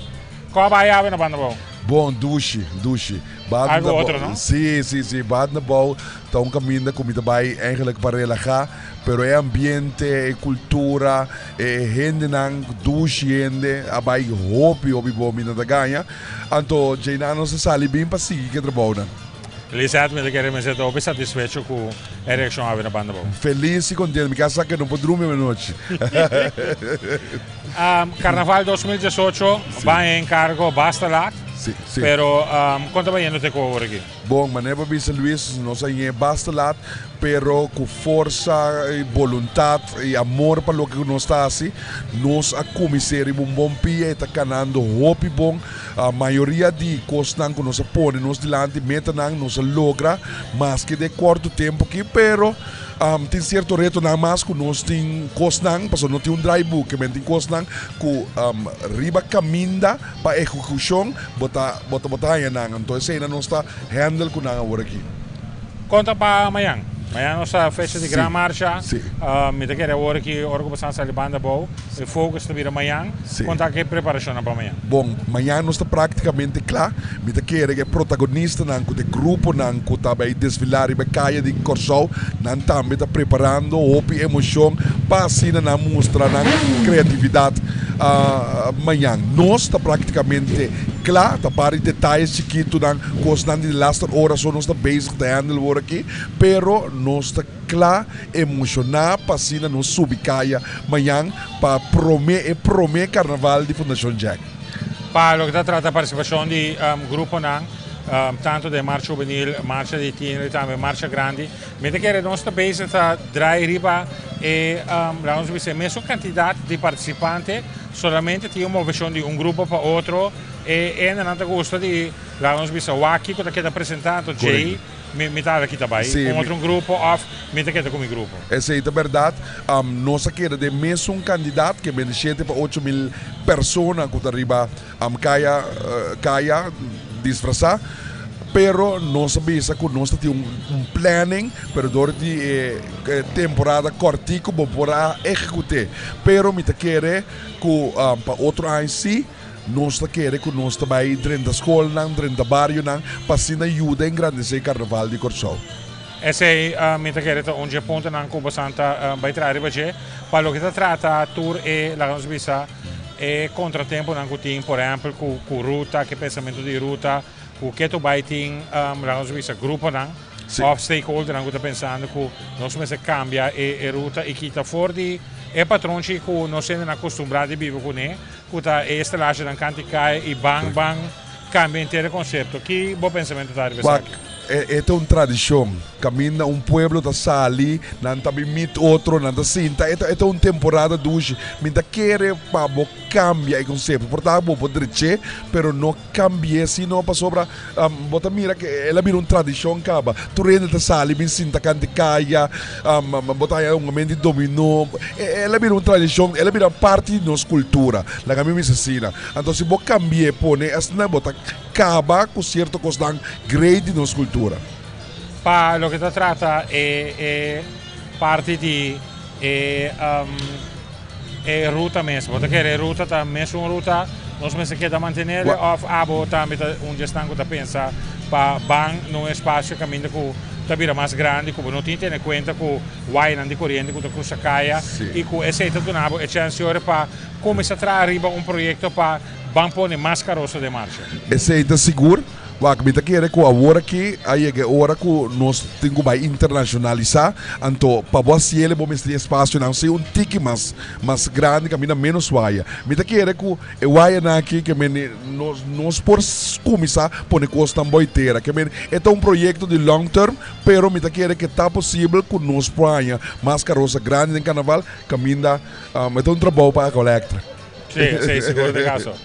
Con a bay awe na banda bou? Bon, dushi, dushi. Algo otro, no? Si, si, si. Banda bou Ta un caminda cu mi ta bay eigenlijk pa relaha, pero e ambiente, e cultura, e hendenan, dushi hende, a bay hopi hopi bon mi no ta gaña. Anto djeinan nos a sali bin pa sigui cu e trabounan. Lisette, mi ta kere mester ta hopi satisfecho cu e reaccion awe na banda bo. Feliz y contento, mi casa sa cu no por drumi anochi. Carnaval 2018 ban e encargo basta laat, pero con ta bayendo te cu awor aki? Bon, manera bo bisa Luis, nos a ñe basta lat, pero ku forsa i boluntat i amor pa loke ku nos ta hasi, nos a kumins'é riba un bon pia, e ta kanando hopi bon. Mayoria di kosnan ku nos a pone nos dilanti, metanan, nos a logra, maske den korto tempu aki, pero tin sierto retonan mas ku nos tin kosnan, pasobra no tin un draaiboek, men tin kosnan ku riba kaminda Pa ehekushon bo ta bo ta bo ta haña nan, anto eseinan nos ta handle ku nan awor aki. Konta pa mañan. Mañan nos ta fecha di gran marcha. Si. Mi ta kere awor aki ora ku bo san sali banda abou, e focus ta bira mañan. Si. Konta ke preparashonnan pa mañan. Bon, mañan nos ta praktikamente kla. Mi ta kere ku e protagonistanan ku ta e gruponan ku ta bai desfilá riba e kaya di Kòrsou, nan tambe ta preparando hopi emoshon pa asina nan mustra nan kreatividat. Mañan nos ta prácticamente cla, ta par di detalles chikitonan, cosnan di laster ora so nos ta bezig ta handle wor aki, pero nos ta cla, emociona pa asina nos subi caya mañan pa prome e prome carnaval di Fundacion Jack. Pa loke ta trata participacion di gruponan, tanto den Marcha Hubenil, Marcha di Tiener y tambe Marcha Grandi, Mi ta kere nos ta bezig ta draai riba e, laga nos bisa, e mesun kantidat di partisipante, solamente tin un moveshon di un grupo pa otro. E hendenan ta gusta di, laga nos bisa, wak kiko ta keda presentá, anto djei mi mi ta kita bai un otro grupo òf mi ta keda ku mi grupo. Esei ta bèrdat. Nos a keda den mesun kandidat, ke bende shete pa 8000 persona ku ta riba Kaya kaya disfrasá, pero nos a bisa ku nos ta tin un planning, pero dor di e temporada kòrtiku bo por a ehekut'é. Pero mi ta kere ku pa otro aña sí nos ta kere ku nos ta bai drenta skolnan, drenta barionan pa asina yuda engrandesé karnaval di Kòrsou. Esei mi ta kere ta un dje puntonan ku bosan ta bai traha riba dje pa loke ta trata tur e, laga nos bisa. e kontratemponan ku tin, por ehèmpel ku ku ruta, ku e pensamentu di ruta, ku ketu bai tin laga nos bisa gruponan òf stakeholdernan ku ta pensando ku nos mester kambia e e ruta i kita for di e patronchi ku nos hendenan akostumbrá di biba kuné, ku ta e estalasjenan kanti kai i ban ban kambia henter e konsepto. Ki bo pensamentu ta riba Wak, esaki? e ta un tradishon. Kaminda un pueblo ta sali, nan ta bin meet otro, nan ta sinta. E ta e ta un temporada dushi. Mi ta kere pa bo kambia e konsepto. Por ta bo por drech'é, pero no kambi'é sino pasobra bo ta mira ke el a bira un tradishon kaba. Tur hende ta sali bin sinta kant'i kaya, bo ta haña un momento di dominó. El a bira un tradishon, el a bira parti di nos kultura, laga mi bisa asina. Anto si bo kambi'é pone asina bo ta kaba ku sierto kosnan great di nos kultura. Pa loke ta trata e e parti di e e ruta mes, bo ta kere e ruta ta mesun ruta nos mester keda mantenele of abo tambe ta un di esnan ku ta pensa pa ban na un espasio kaminda ku ta bira mas grandi ku bo no tin tene kuenta ku wayanan di koriente ku ta krusa kaya i ku esei ta duna bo e chèns yori pa kuminsá traha riba un proyekto pa ban pone mas karosa den marsha. Esei ta sigur. Wak, mi ta kere ku awor aki a yega e ora ku nos tin ku bai internashonalisá. Anto pa bo hasiel bo mester di espasionan si un tiki mas mas grandi kaminda ménos waya. Mi ta kere ku e wayanan aki ke men nos nos por kuminsá pone kosnan boi tera. Ke men e ta un proyekto di long term, pero mi ta kere ke ta posibel ku nos por haña mas karosa grandi den karnaval kaminda e ta un trabou pa Aqualectra. Sí, sí, sigur den kaso.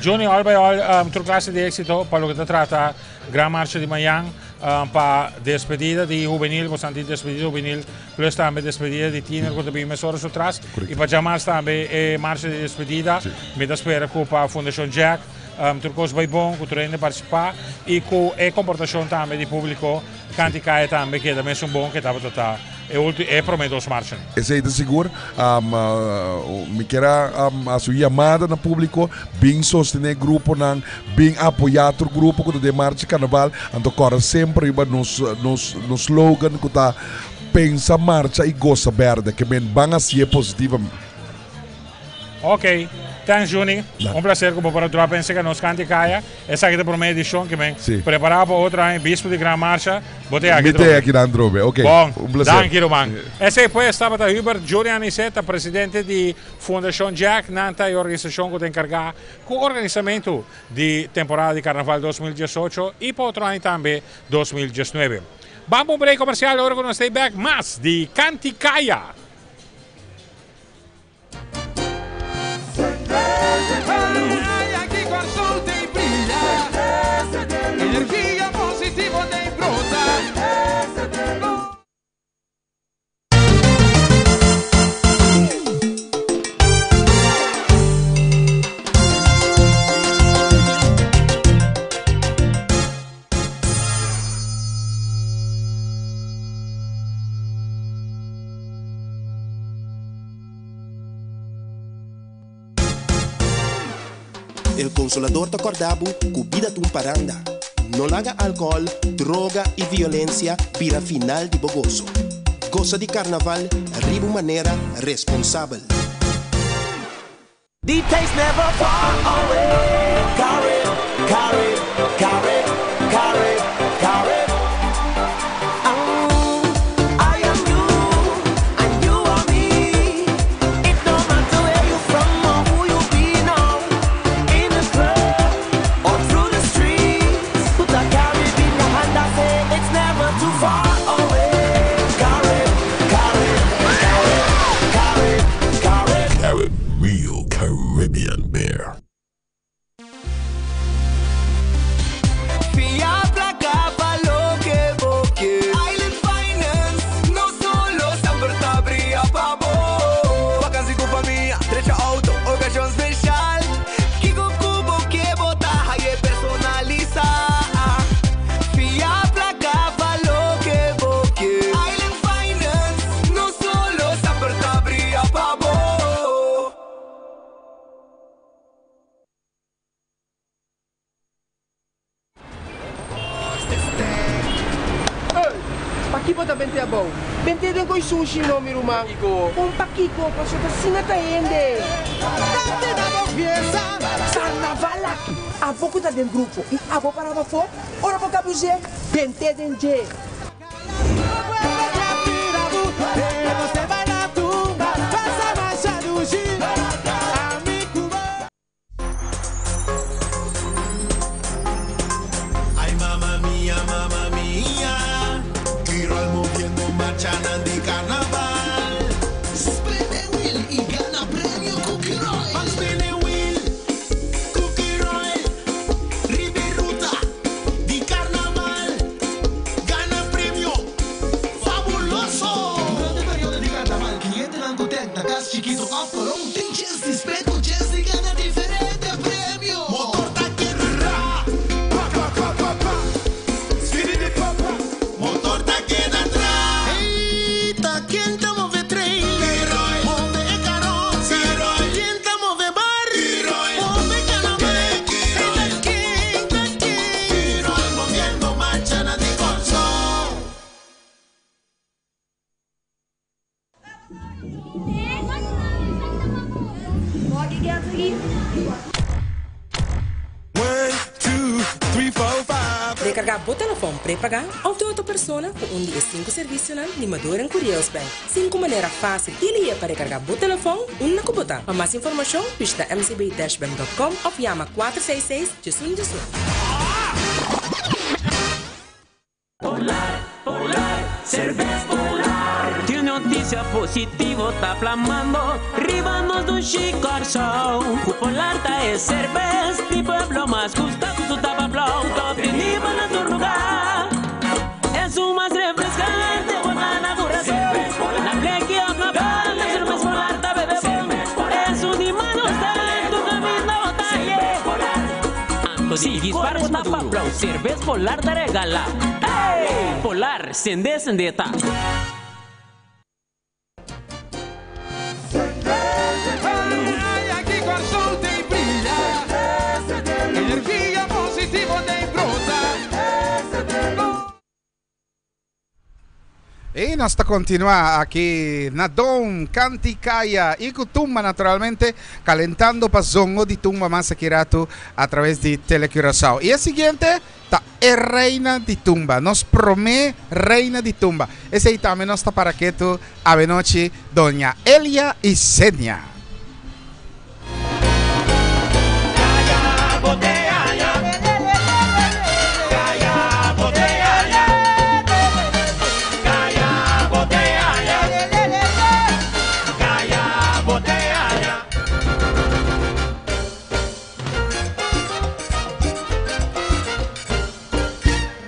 Juni, all by all, um, tur clase di éxito pa loke ta trata Gran Marcha di mañan, um, pa despedida di juvenil, bosan tin despedida juvenil, plus tambe despedida di tiener ku ta bin mesora su tras, i pa djamars tambe e marcha di despedida. Mi ta spera ku pa Fundashon Jack, um, tur kos bai bon, ku tur hende partisipá i ku e komportashon tambe di públiko kanti kaya tambe keda mesun bon ke tabata ta e ulti e promé dos marchanan. Esei ta sigur. Mi kier a hasi un yamada na públiko, bin sostené gruponan, bin apoyá tur grupo ku ta den marcha karnaval. Anto kòrda semper riba nos nos nos slogan ku ta Pensa, marcha i gosa bèrdè. Ke men ban hasié positivamente. Ok, thanks Juni. Un placer ku bo por a drop in seka nos Kanti Kaya. Esaki ta prome edishon ke men prepara pa otro aña bispo di Gran Marcha. Bo te aki Mi te aki nan trobe. Ok, Bon, un placer. danki ruman. Esei pues tabata Hubert Juni Anicet, presidente di Fundashon Jack. Nan ta e organisashon ku ta enkargá ku organisamentu di temporada di Karnaval 2018 i pa otro aña tambe 2019. Ban pa un break komersial ora ku nos ta bek mas di Kanti Kaya. El Consolador ta kòrda bo ku bida ta un paranda. No laga alkohòl, droga i violensia bira final di bo goso. Gosa di karnaval riba un manera responsabel. The taste never far away. Carib, Carib, Carib, Carib, Carib. Oh, I am you and you are me. It no matter where you from or who you be now. In the club or through the streets. Put a Carib in your hand and say it's never too far away. Carib, Carib, Carib, Carib, Carib. Carib Real Caribbean Beer. Fia plaka pa loke bo ke. Island Finance, no solo semper ta bria pa bo. Vakansi ku famia, drecha auto, okashon speshal. Kiko ku bo ke bo ta haye personalisá. Fia plaka pa loke bo ke. Island Finance, no solo semper ta bria pa bo. Pakiko bo ta bente abou? Bente den koi sushi no, mi ruman. Un pakiko, pasobra ta asina ta hende. Bente na bo. fiesta. Carnaval aki, abo ku ta den grupo i abo para pafó, ora bo kabus'é, bent'é den dje. Ay mama mia, mama mia, Quiroy moviendo marchanan di carnaval. Spin e wheel y gana premio cu Quiroy. Van spin e wheel cu Quiroy. Riba e ruta di carnaval. Gana premio fabuloso. Durante periodo di carnaval, clientenan cu tent na cas chikito of colon tin chens di spin cu chens di gana diferente premio. Motor ta keda pa pa pa pa pa. Spin di pa pa. Motor ta keda atras. Hey, ta ken ta move trailer? Move e carroza. Ken ta move bar? Move carnaval. Hey, ta ken, ta ken. Moviendo marchanan di Corsou. One, two, three, four, five. Rekargá bo telefòn prepagá òf di otro persona ku un di e sinku servisionan di Maduren Curaçao Bank. Sinku manera fásil i lihé pa rekargá bo telefòn unda ku bo ta. Pa mas informashon bishita mcb-bank.com òf yama 466 1111. Polar, polar, cerveza polar. Tin noticia positivo ta plamando riba nos dushi Corsou. Cu Polar ta e cerveza di pueblo mas gusta cu su tapa blauw. Ta obtenibel na tur lugar. Esun mas refrescante bo gana cu razon. Na bleki of na pan, cerveza Polar ta bebe bon. Esun di mas gusta, tur caminda bo ta haye. Anto di disparo bo tapa blauw, cerveza Polar ta regala. Ey! Polar, sende sende ta. Ay, aki Corsou ta briya. Energia positivo ta brota. Y nos ta continua aki na Dome, Canti Caya y cu Tumba naturalmente, calentando pa Zongo di Tumba mas aki rato a traves di Tele Curaçao. Y e siguiente ta e Reina di Tumba, nos prome Reina di Tumba. Esey tambe nos ta para ketu awenochi, Doña Elia Isenia.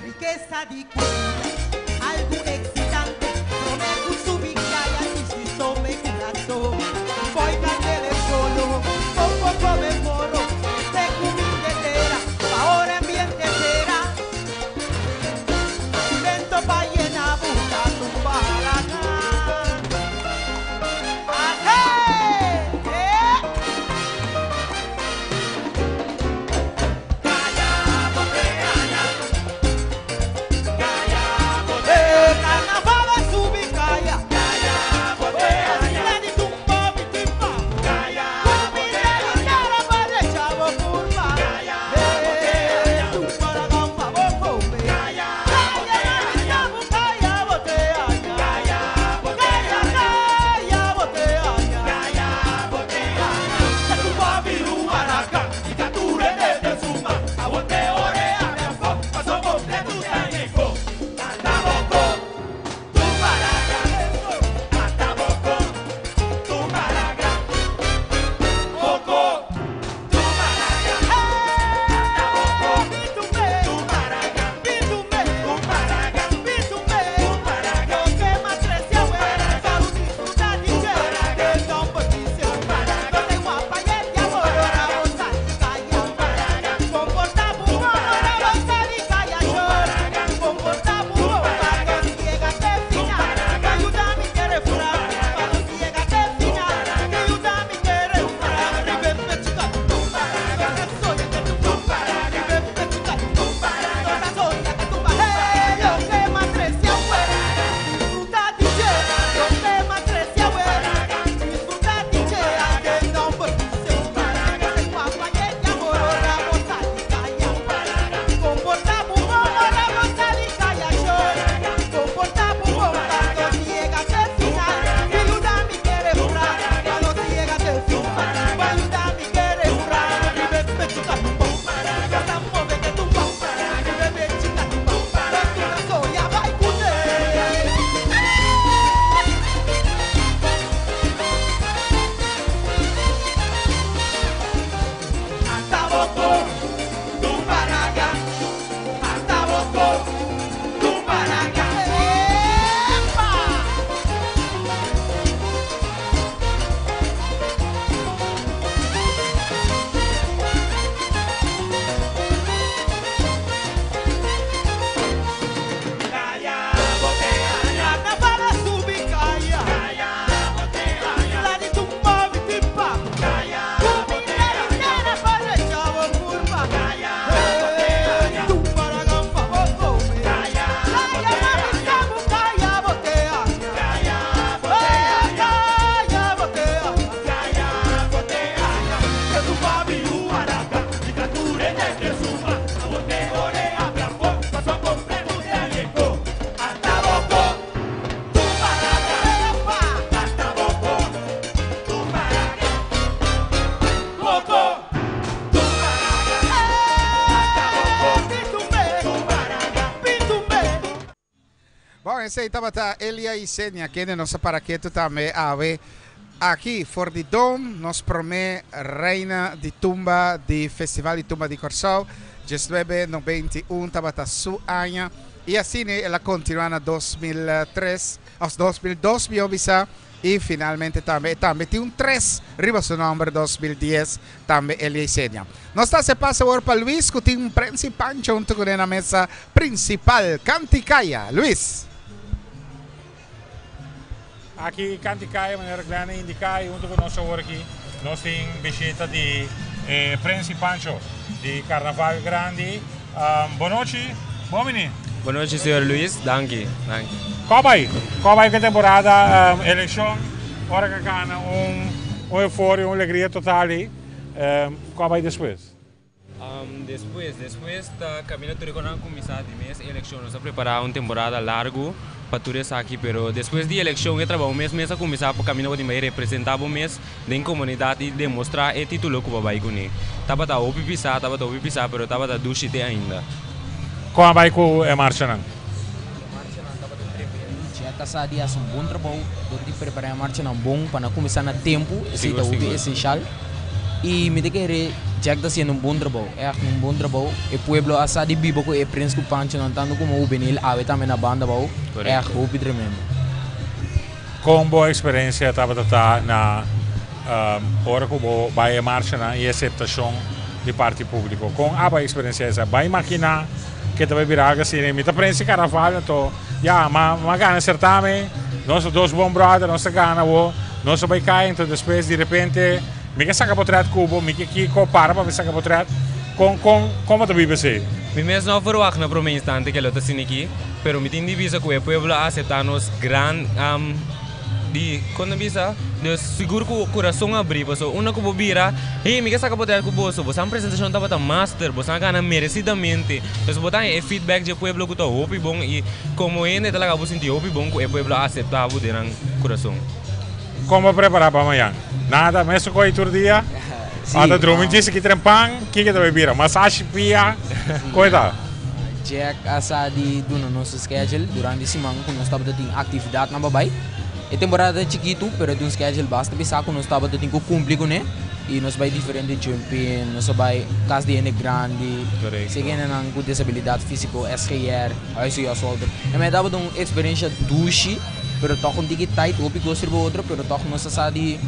Rikesa di cuida, algo excitante. Prome cu subi caya y si tome curason. Fo'i Esei tabata Elia Isenia kende nos a para ketu tambe awe aki for di Dome, nos prome Reina di Tumba di Festival di Tumba di Kòrsou. Diesnuebe nobenta i un tabata su aña i asina el a kontinuá na 2003 òf 2002 mihó bisa i finalmente tambe e tambe tin un tres riba su nòmber 2010 Tambe Elia Isenia. Nos ta haci pase awor pa Luis cu tin un prensa y pancho hunto cune na mesa principal. Canticaya. Luis. Aki Canticaya manera Glenn a indica y hunto cu nos awor aki nos tin bishita di e Prens y Pancho di Carnaval Grandi. Bon nochi, bon bini. Bon nochi señor Luis, danki, danki. Ko bai? Ko bai ku e temporada elekshon ora ku a gana un un euforia, un alegria total ei? Ko bai despues? Despues, despues ta kaminda tur e konan a kuminsá di mes elekshon. Nos a prepará un temporada largu pa tur esaki, pero despues di elekshon e trabou mes mes a kuminsá pa kaminda bo tin bai representá bo mes den komunidat i demostrá e título ku bo a bai kuné. Tabata hopi pisá, tabata hopi pisá, pero tabata dushi te ainda. Kon a bai ku e marchanan? E marchanan tabata tremendo. Jack a sa di hasi un bon trabou dor di prepará e marchanan bon pa nan kuminsá na tempu, esei ta hopi esenshal. I mi ta kere Jack ta hasiendo un bon trabou, ègt un bon trabou. E pueblo a sa di biba ku e Prins ku Panchonan tantu komo hubenil awe tambe na banda abou, ègt hopi tremendo. Kon bo eksperensia tabata ta na ora ku bo bai e marchanan i aseptashon di parti públiko? Kon abo a eksperensiá esei? Bo a imaginá ke ta bai bira algu asina? Mi ta prensi karnaval anto ya m'a m'a gana e sertamen, nos ta dos bon bròder, nos ta gana awor, nos ta bai kai anto despues di repente mi ke saka potrèt ku bo, mi ke kiko para pa mi saka potrèt. Kon kon kon bo ta biba esei? Mi mes no a ferwagt na promé instante ke lo ta asina aki. Pero mi tin di bisa ku e pueblo a aseptá nos gran di kon ta bisa? Dus sigur ku kurason abrí pasobra unda ku bo bira, hey mi ke saka poder ku boso, boso presentashon tabata master, boso a gana meresidamente. Dus bo ta haña e feedback dje pueblo ku ta hopi bon i komo hende ta laga bo sinti hopi bon ku e pueblo a aseptá bo den nan kurason. Kon bo a prepará pa mañan? Nada, mesun koi tur dia? A ta drumi djis aki trempan, kiko ta bai bira? Masashi pia, koi ta? Jack a sa di duna nos e schedule durante siman ku nos tabata tin aktividatnan pa bai. E temporada ta chikitu pero e tin un schedule basta pisá ku nos tabata tin ku kumpli kuné i nos bai diferente jumping, nos a bai kas di hende grandi, seki hendenan ku desabilidat físiko, SGR, Huis di Jos Wolter. E mei tabata un eksperensha dushi pero tòg un tiki tight, hopi kos riba otro pero tòg nos a sa di.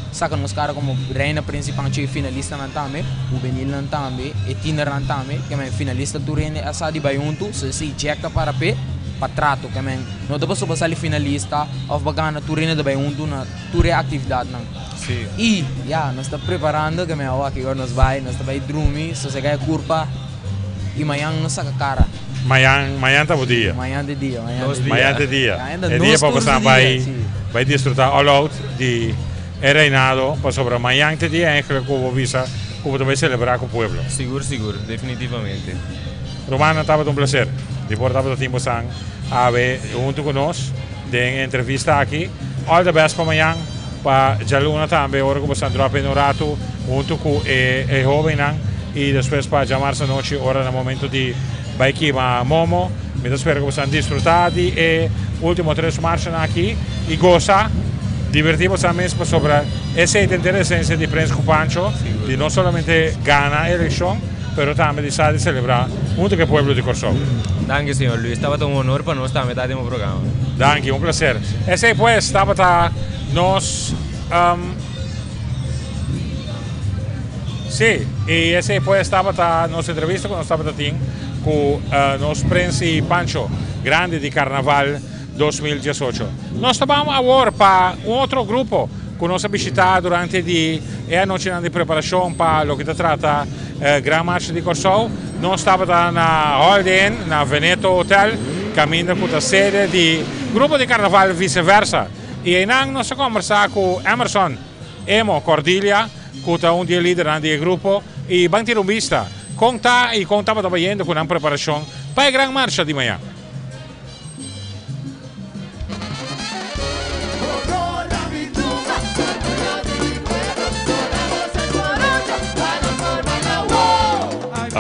Saka nos kara komo Reina Prins i Pancho e finalistanan tambe, hubenilnan tambe, e tienernan tambe, kemen finalista tur hende a sa di bai huntu, so esei Jack ta para p'e, pa trato, kemen no ta pasobra sali finalista òf pa gana tur hende ta bai huntu na tur e aktividatnan. I ya, nos ta preparando, kemen awo aki ora nos bai, nos ta bai drumi, sosegá e kurpa i mañan nos saka kara. Mañan, mañan ta bo dia. Mañan ta dia, mañan ta dia. Mañan ta dia. E dia pa boso bai, bai disfruta all out di e reinado, pasobra mañan ta dia eigenlijk ku bo bisa ku bo ta bai celebra ku pueblo. Sigur, sigur, definitivamente. Rumannan, tabata un placer di por tabata tin bosan awe huntu ku nos den e entrevista aki. All the best pa mañan, pa djaluna tambe ora ku bosan drop in un ratu huntu ku e hobennan i despues pa djamars anochi ora na momento di bai kima momo. Mi ta spera ku bosan disfruta di e ultimo tres marchanan aki i gosa, diverti bosan mes pasobra esei ta henter esensia di Prens ku Pancho, di no solamente gana elekshon pero tambe di sa di selebrá huntu ku e pueblo di Kòrsou. Danki señor Luis, tabata un honor pa nos tambe ta den bo programa. Danki, un placer. Esei pues tabata nos Sí, i esei pues tabata nos entrevista ku nos tabata tin ku nos Prens i Pancho grandi di Karnaval 2018. Nos ta ban awor pa un otro grupo ku nos a bishita durante di e anochinan di preparashon pa loke ta trata Gran Marcha di Kòrsou. Nos tabata na Holiday Inn na Veneto Hotel kaminda ku ta sede di grupo di Karnaval Viceversa. I einan nos a kombersá ku Emerson Emo Cordilia ku ta un di e lidernan di e grupo i ban tira un bista kon ta i kon tabata bayendo ku nan preparashon pa e Gran Marcha di mañan.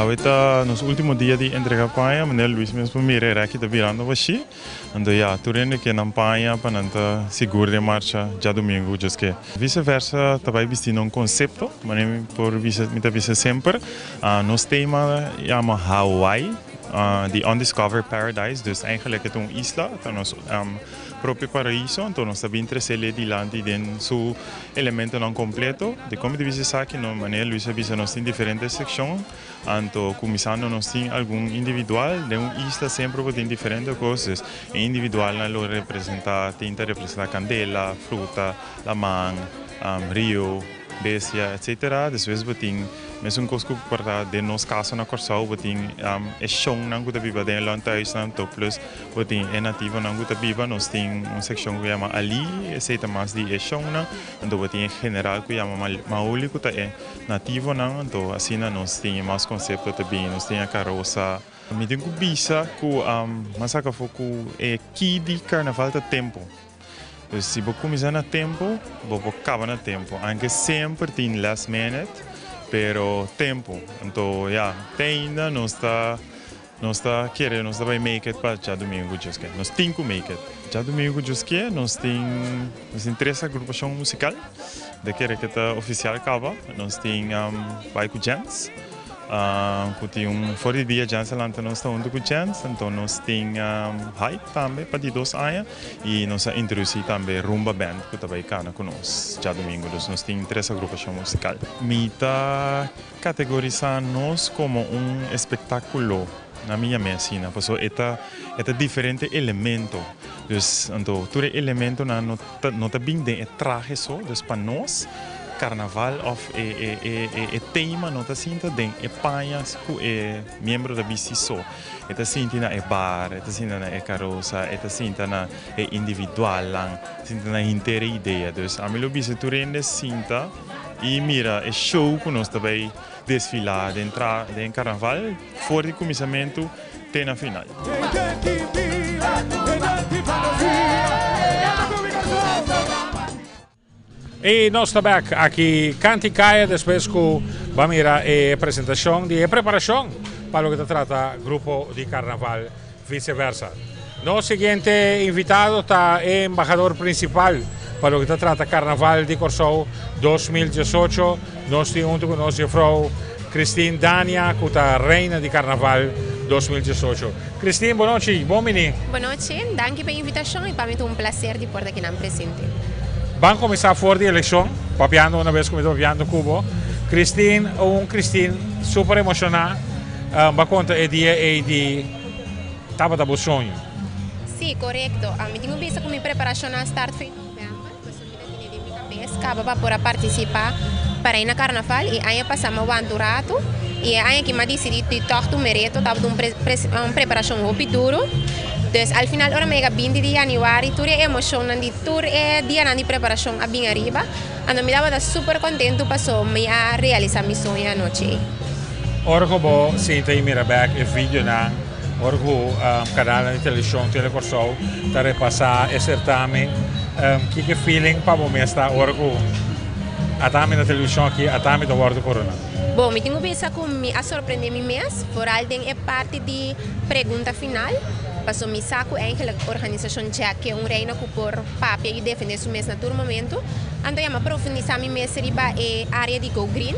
Awe ta nos ultimo dia di entrega paña, manera Luis mes por mira e rèki ta birando bashí. Anto ya, tur hende ke nan paña pa nan ta sigur den marcha djadumingu djoske. Vice versa ta bai bisti na un konsepto, manera mi por bisa, mi ta bisa semper. Nos tema yama Hawaii, the undiscovered paradise, dus eigenlijk e ta un isla, ta nos propio paraiso, anto nos ta bin tres'el dilanti den su elementonan kompleto. Dikon mi ta bisa esaki? No, manera Luis a bisa nos tin diferente sekshon. Anto kuminsando nos tin algun individual, den un isla semper bo tin diferente kos, dus e individualnan lo representa, tin ta representa kandela, fruta, laman, rio, bestia, etcetera. Despues bo tin mesun kos ku por ta den nos kaso na Kòrsou, bo tin e shonnan ku ta biba den e lònthuisnan, to plus bo tin e nativonan ku ta biba, nos tin un sekshon ku yama Ali, esei ta mas di e shonnan, anto bo tin e general ku yama Mauli ku ta e Nativonan, anto asina nos tin e mas konsepto ta bin, nos tin e karosa. Mi tin ku bisa ku mas saka afó ku e ki di karnaval ta tempu. Dus si bo kuminsá na tempu, bo por kaba na tempu. Anke semper tin last minute, pero tempu. Anto ya, te ainda nos ta. Nos ta kere nos ta bai make it pa djadumingu ku Dios ke. Nos tin ku make it. Djadumingu ku Dios ke nos tin nos tin tres agrupashon musikal. Mi ta kere ke ta ofisial kaba. Nos tin bai ku Jens ku tin un for di dia Jens a lanta nos ta huntu ku Jens. Anto nos tin Hype tambe pa di dos aña i nos a introdusí tambe Rumba Band ku ta bai kana ku nos djadumingu. Dus nos tin tres agrupashon musikal. Mi ta. Kategorisá nos komo un espektákulo, na mi yam'é asina, pasobra e ta e ta diferente elemento. Dus anto tur e elementonan no ta no ta bin den e trahe so, dus pa nos karnaval òf e e e e e tema no ta sinta den e paña ku e miembro ta bisti so. E ta sinti na e bar, e ta sinta na e karosa, e ta sinta na e individualnan, sinta na henter e idea. Dus ami lo bisa tur hende sinta. I mira e show ku nos ta bai desfilá den tra den karnaval for di kuminsamentu te na final. I nos ta bek aki Kanti Kaya despues ku ba mira e presentashon di e preparashon pa loke ta trata grupo di karnaval Vice versa. Nos siguiente invitado ta e embahador principal pa loke ta trata Carnaval di Corsou 2018. Nos tin hunto cu nos juffrouw Christine Dania cu ta reina di Carnaval 2018. Christine, bon nochi, bon bini. Bon nochi, danki pa e invitacion y pa mi ta un placer di por ta kinan presente. Ban cuminsa for di eleccion, papiando una bes cu mi ta papiando cu bo. Christine, un Christine super emociona. Bo a konta e dia ei di tabata bo soño. Sí, korekto. Mi tin ku bisa ku mi preparashon a start fin novèmber, pasobra mi ta tene den mi kabes kaba pa por a partisipá pa Reina Karnaval i aña pasá mi a wanta un ratu i e aña aki mi a disidí di tòg tuma e reto. Tabata un preparashon hopi duru. Dus al final ora mi a yega binti di yanüari tur e emoshonnan di tur e dianan di preparashon a bin ariba. Anto mi tabata super kontentu paso mi a realisá mi soño anochi ei. Ora ku bo sinta i mira bèk e videonan, ora ku kanalnan di televishon Tele Kòrsou ta repasá e sertamen, kiko e feeling pa bo mes ta ora ku ata mi na televishon aki, ata mi ta wòrdu koroná? Bon, mi tin ku bisa ku mi a sorprendé mi mes, foral den e parti di pregunta final, paso mi sa ku eigenlijk organisashon Jack ke un reina ku por papia i defendé su mes na tur momento. Anto ya mi a profundisá mi mes riba e área di Go Green.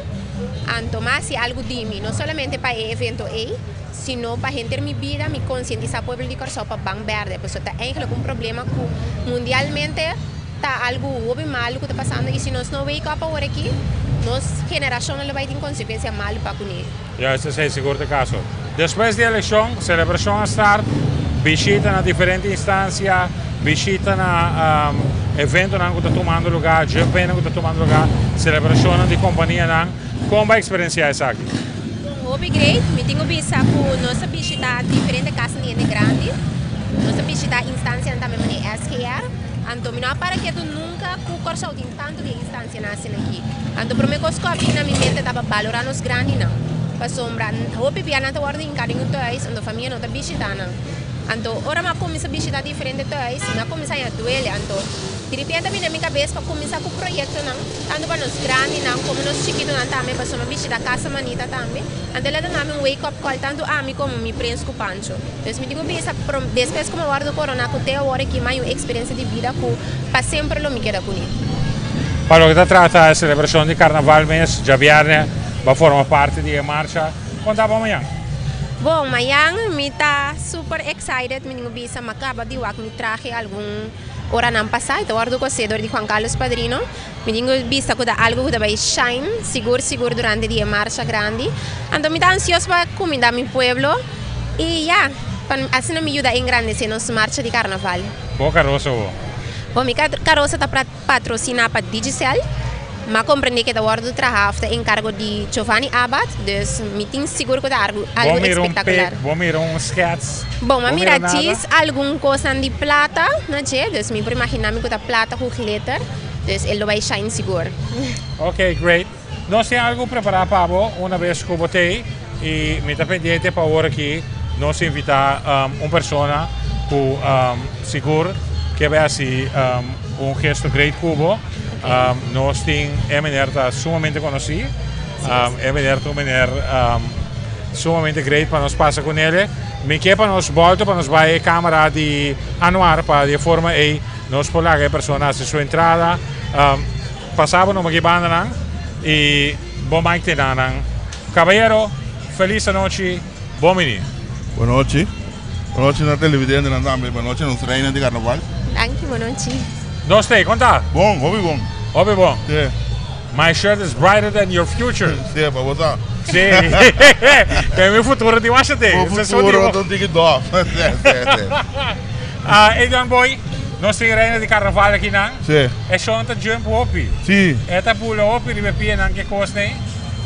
Anto mi a hasi algu di mi, no solamente pa e evento ei, sino pa henter mi bida mi konsientisá pueblo di Kòrsou pa ban bèrdè, pasobra ta eigenlijk un problema ku mundialmente ta algu hopi malu ku ta pasando i si nos no wake up awor aki, nos generashonnan lo bai tin konsekuensia malu pa kuné. Juist esei sigur ta e kaso. Despues di elekshon, selebrashon a start, bishita na diferente instansia, bishita na eventonan ku ta tumando lugá, jump-innan ku ta tumando lugá, selebrashonnan di kompanianan. Kon bo a eksperensiá esaki? Un hopi great. Mi tin ku bisa ku nos a bishita diferente kasnan di hende grandi. Nos a bishita instansianan tambe manera SGR. Anto mi no a para ketu nunka ku Kòrsou tin tantu di e instansianan asina aki. Anto promé kos ku a bini na mi mente tabata balorá nos grandinan. Pasobra hopi bia nan ta wòrdu hinká den un tùis, anto famia no ta bishitá nan. Anto ora mi a kuminsá bishitá diferente tùis, mi a kuminsá haña duele. Anto diripente a bini na mi kabes pa kuminsá ku proyektonan, tantu pa nos grandinan komo nos chikitunan tambe, pasobra mi a bishitá Casa Manita tambe. Anto el a duna mi un wake up call, tantu ami komo mi prens ku Pancho. Dus mi tin ku bisa, despues ku mi a wòrdu koroná ku te awor aki, mi a haña un eksperensia di bida ku pa semper lo mi keda kuné. Pa loke ta trata e selebrashon di karnaval mes, djabièrnè bo a forma parti di e marcha. Kon ta bo mañan? Bon, mañan mi ta super excited, mi tin ku bisa mi a kaba di wak mi trahe algun oranan pasá, e ta wòrdu kosé dor di Juan Carlos Padrino. Mi tin ku bisa ku ta algu ku ta bai shine sigur sigur durante di e marcha grandi. Anto mi ta ansioso pa kumindá mi pueblo i ya, pa asina mi yuda engrandesé nos marcha di karnaval. Bo karosa bo? Bon, mi karosa ta patrosiná pa Digicel. M'a komprendé ku e ta wòrdu trahá òf ta enkargo di Giovanni Abath, dus mi tin sigur ku ta algu Bo mira un espektakular. pek, bo mira un skèts, Bon, m'a bo mira mira nada? djis algun kosnan di plata na dje, dus mi por imaginá mi ku ta plata ku glitter. Dus e lo bai shine sigur. Ok, great. Nos tin algu prepará pa bo una bes ku bo t'ei i mi ta pendiente pa ora ki nos invitá un persona ku sigur ke bai hasi un gesto great ku bo. Nos tin e meneer ta sumamente konosí. E meneer ta un meneer sumamente great pa nos pasa ku nele. Mi ke pa nos bòlta pa nos bai e kamera di Anuar pa di e forma ei Nos por laga e persona hasi su entrada. Pasa bo numa ki bandanan y bo mic te na nan. Caballero, feliz anochi, bon bini. Bon nochi. Bon nochi na televidentenan tambe. Bon nochi nos reina di carnaval. Danki, bon nochi. Nos te, con ta? Bon, hopi bon. Hopi bon. Si. My shirt is brighter than your future. Si, pa bo sa. Si. Pero mi futuro tin washa te. Bo futuro ta tiki dof. Si, si, si. Ah, Adrian Boy, nos tin reina di carnaval aki nan. Si. E shon ta jump hopi. Si. E ta bula hopi riba e pianan ke kos nei.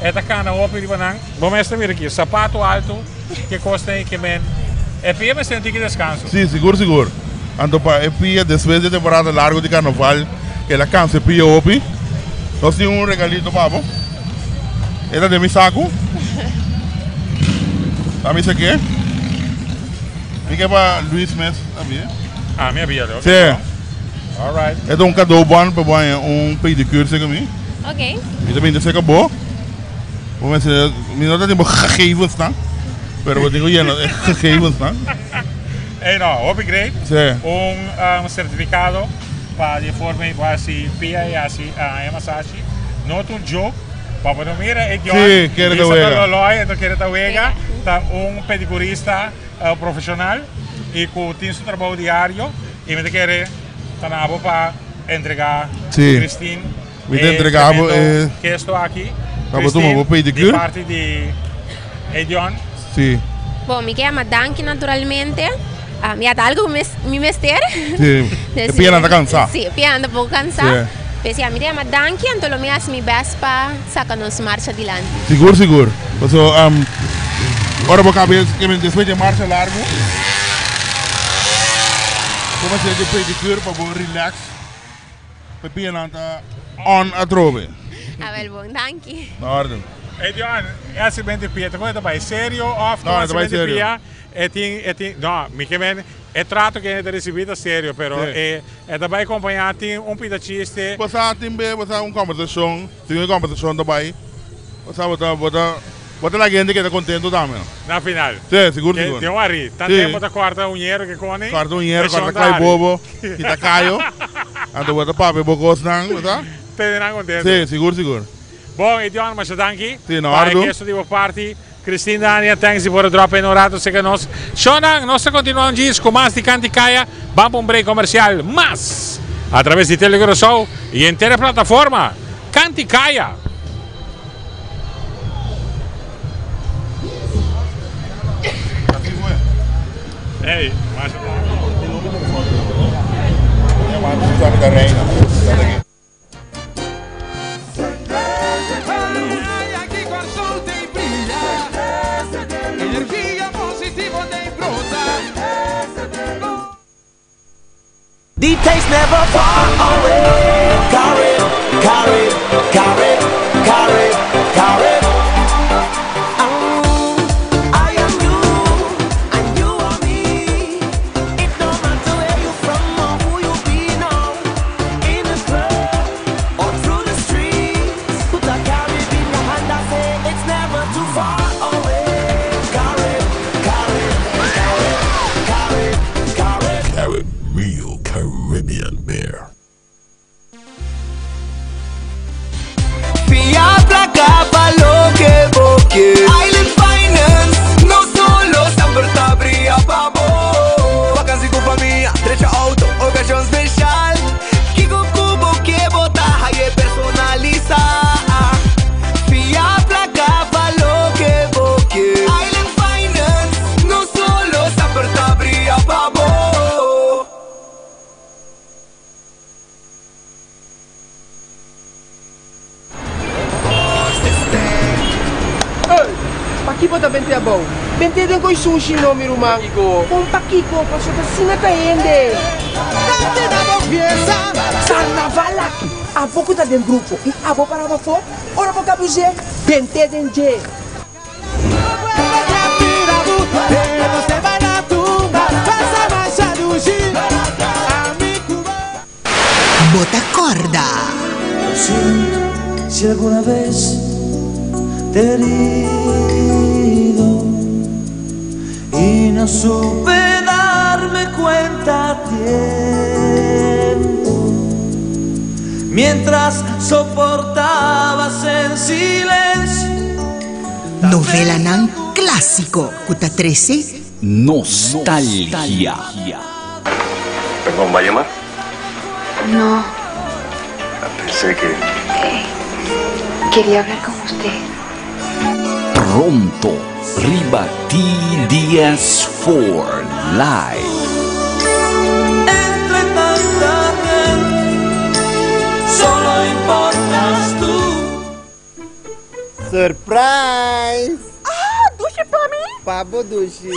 E ta kana hopi riba nan. Bo mes ta mira aki, sapato alto ke kos nei ke men. E pia mester un tiki descanso. Si, sigur sigur. Anto pa e pia despues di e temporada largo di carnaval, el a cansa e pia hopi. Nos tin un regalito pa bo. E ta den mi saku. Ta mi sake. Mi ke pa Luis mes habia. Ah, mi habia lo. Sí. All right. E ta un cadeau bon pa bo haña un pedicure cerca mi. Ok. Mi ta bini cerca bo. Bo mester, mi no ta tin bo gegevens nan, pero bo tin ku yena e gegevens nan. Ey no, hopi great. Sí. Un um, certificado pa di forma bo hasi pia y hasi uh, masashi. No ta un joke. Pa bo no mira e John. Sí, kere ta wega. Ta loloi, enton kere ta wega. Ta un pedicurista uh, profesional y cu tin su trabou diario y mi ta kere ta na abo pa entrega Sí. Christine. Mi ta entrega abo e gesto aki. Pa bo tuma bo pedicure. Di parti di Edion. Sí. Bon, mi ke yama danki naturalmente. Um, ya ta algo ku mi mester. Sí. E pianan ta kansa. Sí, e pianan ta poko kansa. Sí. Pues ya, mi ta yama danki, anto lo mi hasi mi best pa saka nos marcha dilanti. Sigur, sigur. Paso, um, ora bo kabe, despues di e marcha largu, bo mester di pedicure pa bo relax. Pa e pianan ta on atrobe. Awel bon, danki. Na orden. Ey Johan, e accidente di pia ta con e ta bay serio of No, e ta bay accidente di serio. pia e tin e tin no mi ke men e trato ke e ta ricibi ta serio pero Sí. e e ta bay acompaña tin un pita chiste. Bo sa tin be bo sa un conversacion tin un conversacion ta bay bo sa bo ta bo ta bo ta laga hende keda contento tambe no. Na final. Sí, sigur Ke sigur. den un hari tan Sí. tempo ta corta un hierro ke coni Corta un hierro e shon corta ta klai hari. bobo kita cayo anto bo ta papia bo cosnan bo sa. Tene nan contento. Sí, sigur sigur. Bon Edion masha danki Sí, na pa e ordu. gesto di bo parti. Christine Dania, thanks di por a drop in un rato cerca nos. Shownan, nos ta continua un djis cu mas di Canti Caya. Ban pa un break comercial. Mas a traves di Tele Curaçao y henter e plataforma Canti Caya. Hey, masha The taste never far away. Carib, Carib, Carib, Carib, Carib. Oh, I am you, and you are me. abou. Bent'é den koi sushi no, mi ruman. Kon pakiko? Pasobra ta asina ta hende. Karnaval aki, abo ku ta den grupo i abo pará pafó, ora bo kabus'é, bent'é den dje. Bo ta corda. Lo siento si alguna vez te he herido y no supe darme cuenta a tiempo mientras soportabas en silencio. Novelanan clásico cu ta trece. Nostalgia. Perdón, ¿va a llamar? No. Pensé que... Eh, quería hablar con usted. Pronto riba TDS 4 Live. Entre tanta gente, solo importas tú. Surprise! Ah, dushi pa mi? Pa bo dushi.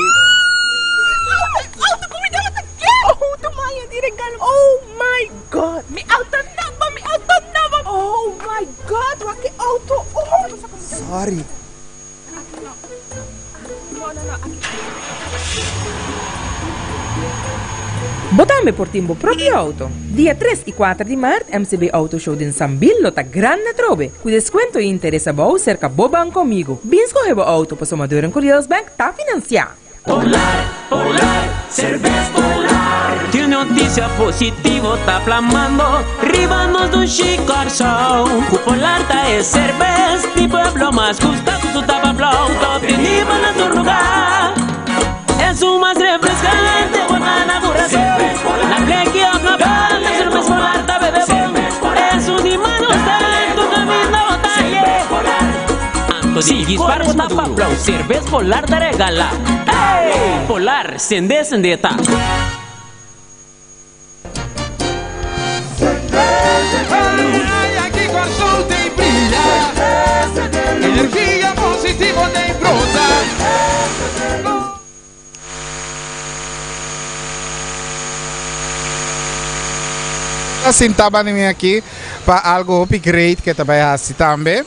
Auto ku mi tabata ke! Oh, maya di regalo. Oh my God! Mi auto nobo, mi auto nobo! Oh my God, wak e auto! Oh! Sorry. Bo tambe por tin bo propio auto. Dia tres i kuater di mart MCB Auto Show den Sambil lo ta grandi atrobe, ku deskuento i interes abou serka bo banko amigo. Bin skohe bo auto pasobra Maduren Curiels Bank ta finansiá. Polar, polar, cervez polar. Tin noticia positivo ta plamando riba nos dushi Kòrsou. Ku polar ta e cervez di pueblo mas gusta ku su tapa blou. Ta obtenibel na tur lugá. Esun mas refrescante bo gana ku rason. Na pleki òf na banda cervez polar ta bebe bon. Esun di mas gusta tur kaminda bo ta haye. Anto di Gisbar bo tapa blou cervez polar ta regala. Ey! Polar, sende sende ta. Ta sinta banda mi aki pa algo hopi great ke ta bai hasi tambe.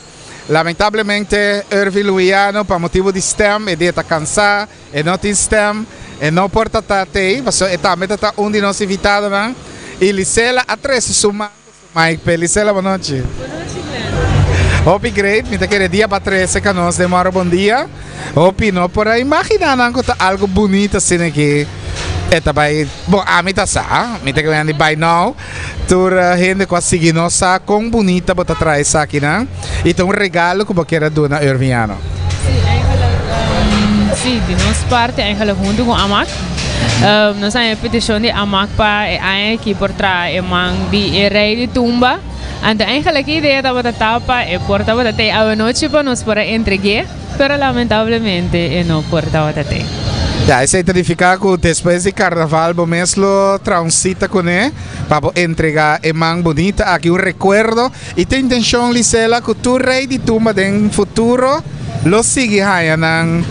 Lamentablemente Ervin Luiano pa motibo di stem e dia ta cansa, e no tin stem, e no por ta ta tey, pasobra e tambe ta ta un di nos invitadonan. Y Lisela a trece su man cu su mic p'e. Lisela, bo nochi. Bo nochi Glenn. Hopi great, mi ta kere dia pa trece ca nos den Moro Bon Dia. Hopi no por a imagina nan cu ta algo bunito asina aki e ta bay, bon ami ta sa, mi ta kere di by now. Tur hende ku a sigui nos sa kon bunita bo ta traha esakinan i ta un regalo ku bo kier a duna Irviano. Sí, eigenlijk, sí, di nos parti eigenlijk huntu ku Amak nos a haña e petishon di Amak pa e aña aki por traha e man di e rei di tumba. Anto eigenlijk e idea tabata ta pa e por tabata tei awanochi pa nos por a entreg'é. Pero lamentablemente e no por tabata te. Ya, esei ta nifiká ku despues di karnaval bo mes lo traha un sita kuné pa bo entregá e man bunita aki, un rekuerdo. I ta intenshon, Lisela, ku tur rei di tumba den futuro lo sigui haña nan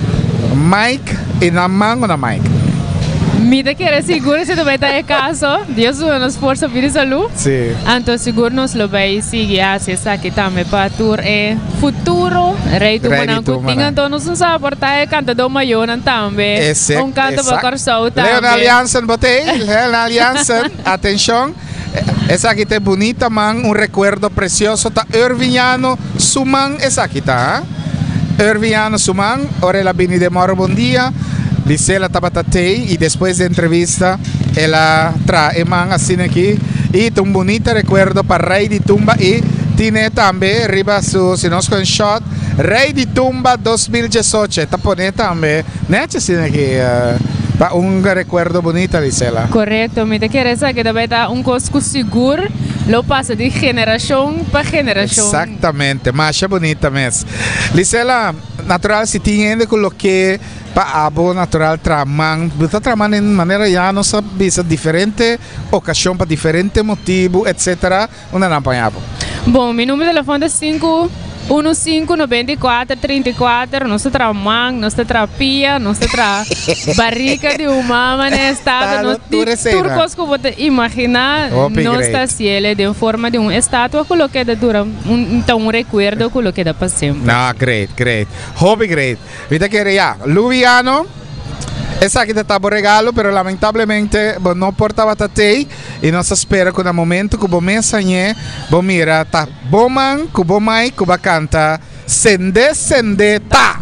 mic i nan man ku nan mic. Mi ta kere sigur si ta bai ta e kaso. Dios duna nos forsa, vida i salú. Sí. Anto sigur nos lo bai sigui hasi esaki tambe pa tur e futuro rei tumanan ku tin. Anto nos no sa por ta e kantadó mayornan tambe. Un kanto pa Kòrsou tambe. Leonel Jansen bo ta ei? Leonel Jansen, atenshon. Esaki ta e bunita man, un rekuerdo presioso. Ta Irviniano su man esaki ta, ha? Irviniano su man, ora el a bini den Moro Bon Dia, Lisela tabata tei i despues di entrevista el a traha e man asina aki i ta un bunita rekuerdo pa Rei di Tumba i tine tambe riba su, si nos koen shot, Rei di Tumba 2018 ta pone tambe nechi asina aki pa un rekuerdo bunita Lisela. Korekto, mi ta kere esaki ta bai ta un kos ku sigur lo pasa di generashon pa generashon. Eksaktamente, masha bunita mes. Lisela, natural si tin hende ku lo ke Pa abo natural traha man, bo ta traha man den manera ya nos a bisa diferente ocasion pa diferente motibu etcetera, unda nan paña abo? Bon, mi numero telefon ta sinku 1 5 94 34 nos ta traha man, nos ta traha pia, nos ta traha barrica di un mama na estatua, nos di tur cos cu bo ta imagina nos ta haciele den forma di un estatua cu lo keda dura un ta un recuerdo cu lo keda pa semper. No, great, great. Hopi great. Mi ta kere ya, Luviano, esaki ta ta bo regalo, pero lamentablemente bo no por tabata tey y nos ta spera cu na momento cu bo mes hañ'é, bo mira ta bo man cu bo mai cu ba canta Sende Sende Ta.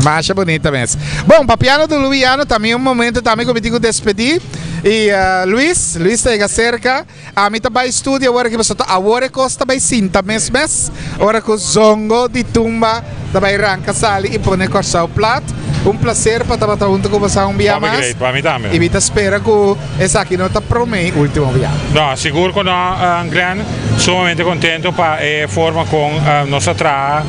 Masha bunita mes. Bon, papiando di Luviano, ta mi un momento tambe cu mi tin cu despedi. Y Luis, Luis ta yega cerca. Ami ta bai studia awor aki pasobra ta awor e kos ta bai sinta mes mes ora ku zongo di tumba ta bai ranka sali i pone Kòrsou plat. Un plaser pa tabata huntu ku boso un bia mas Hopi great, pa mi tambe. i mi ta spera ku esaki no ta promé i último bia. No, sigur ku no Glenn. Sumamente kontento pa e forma kon nos a traha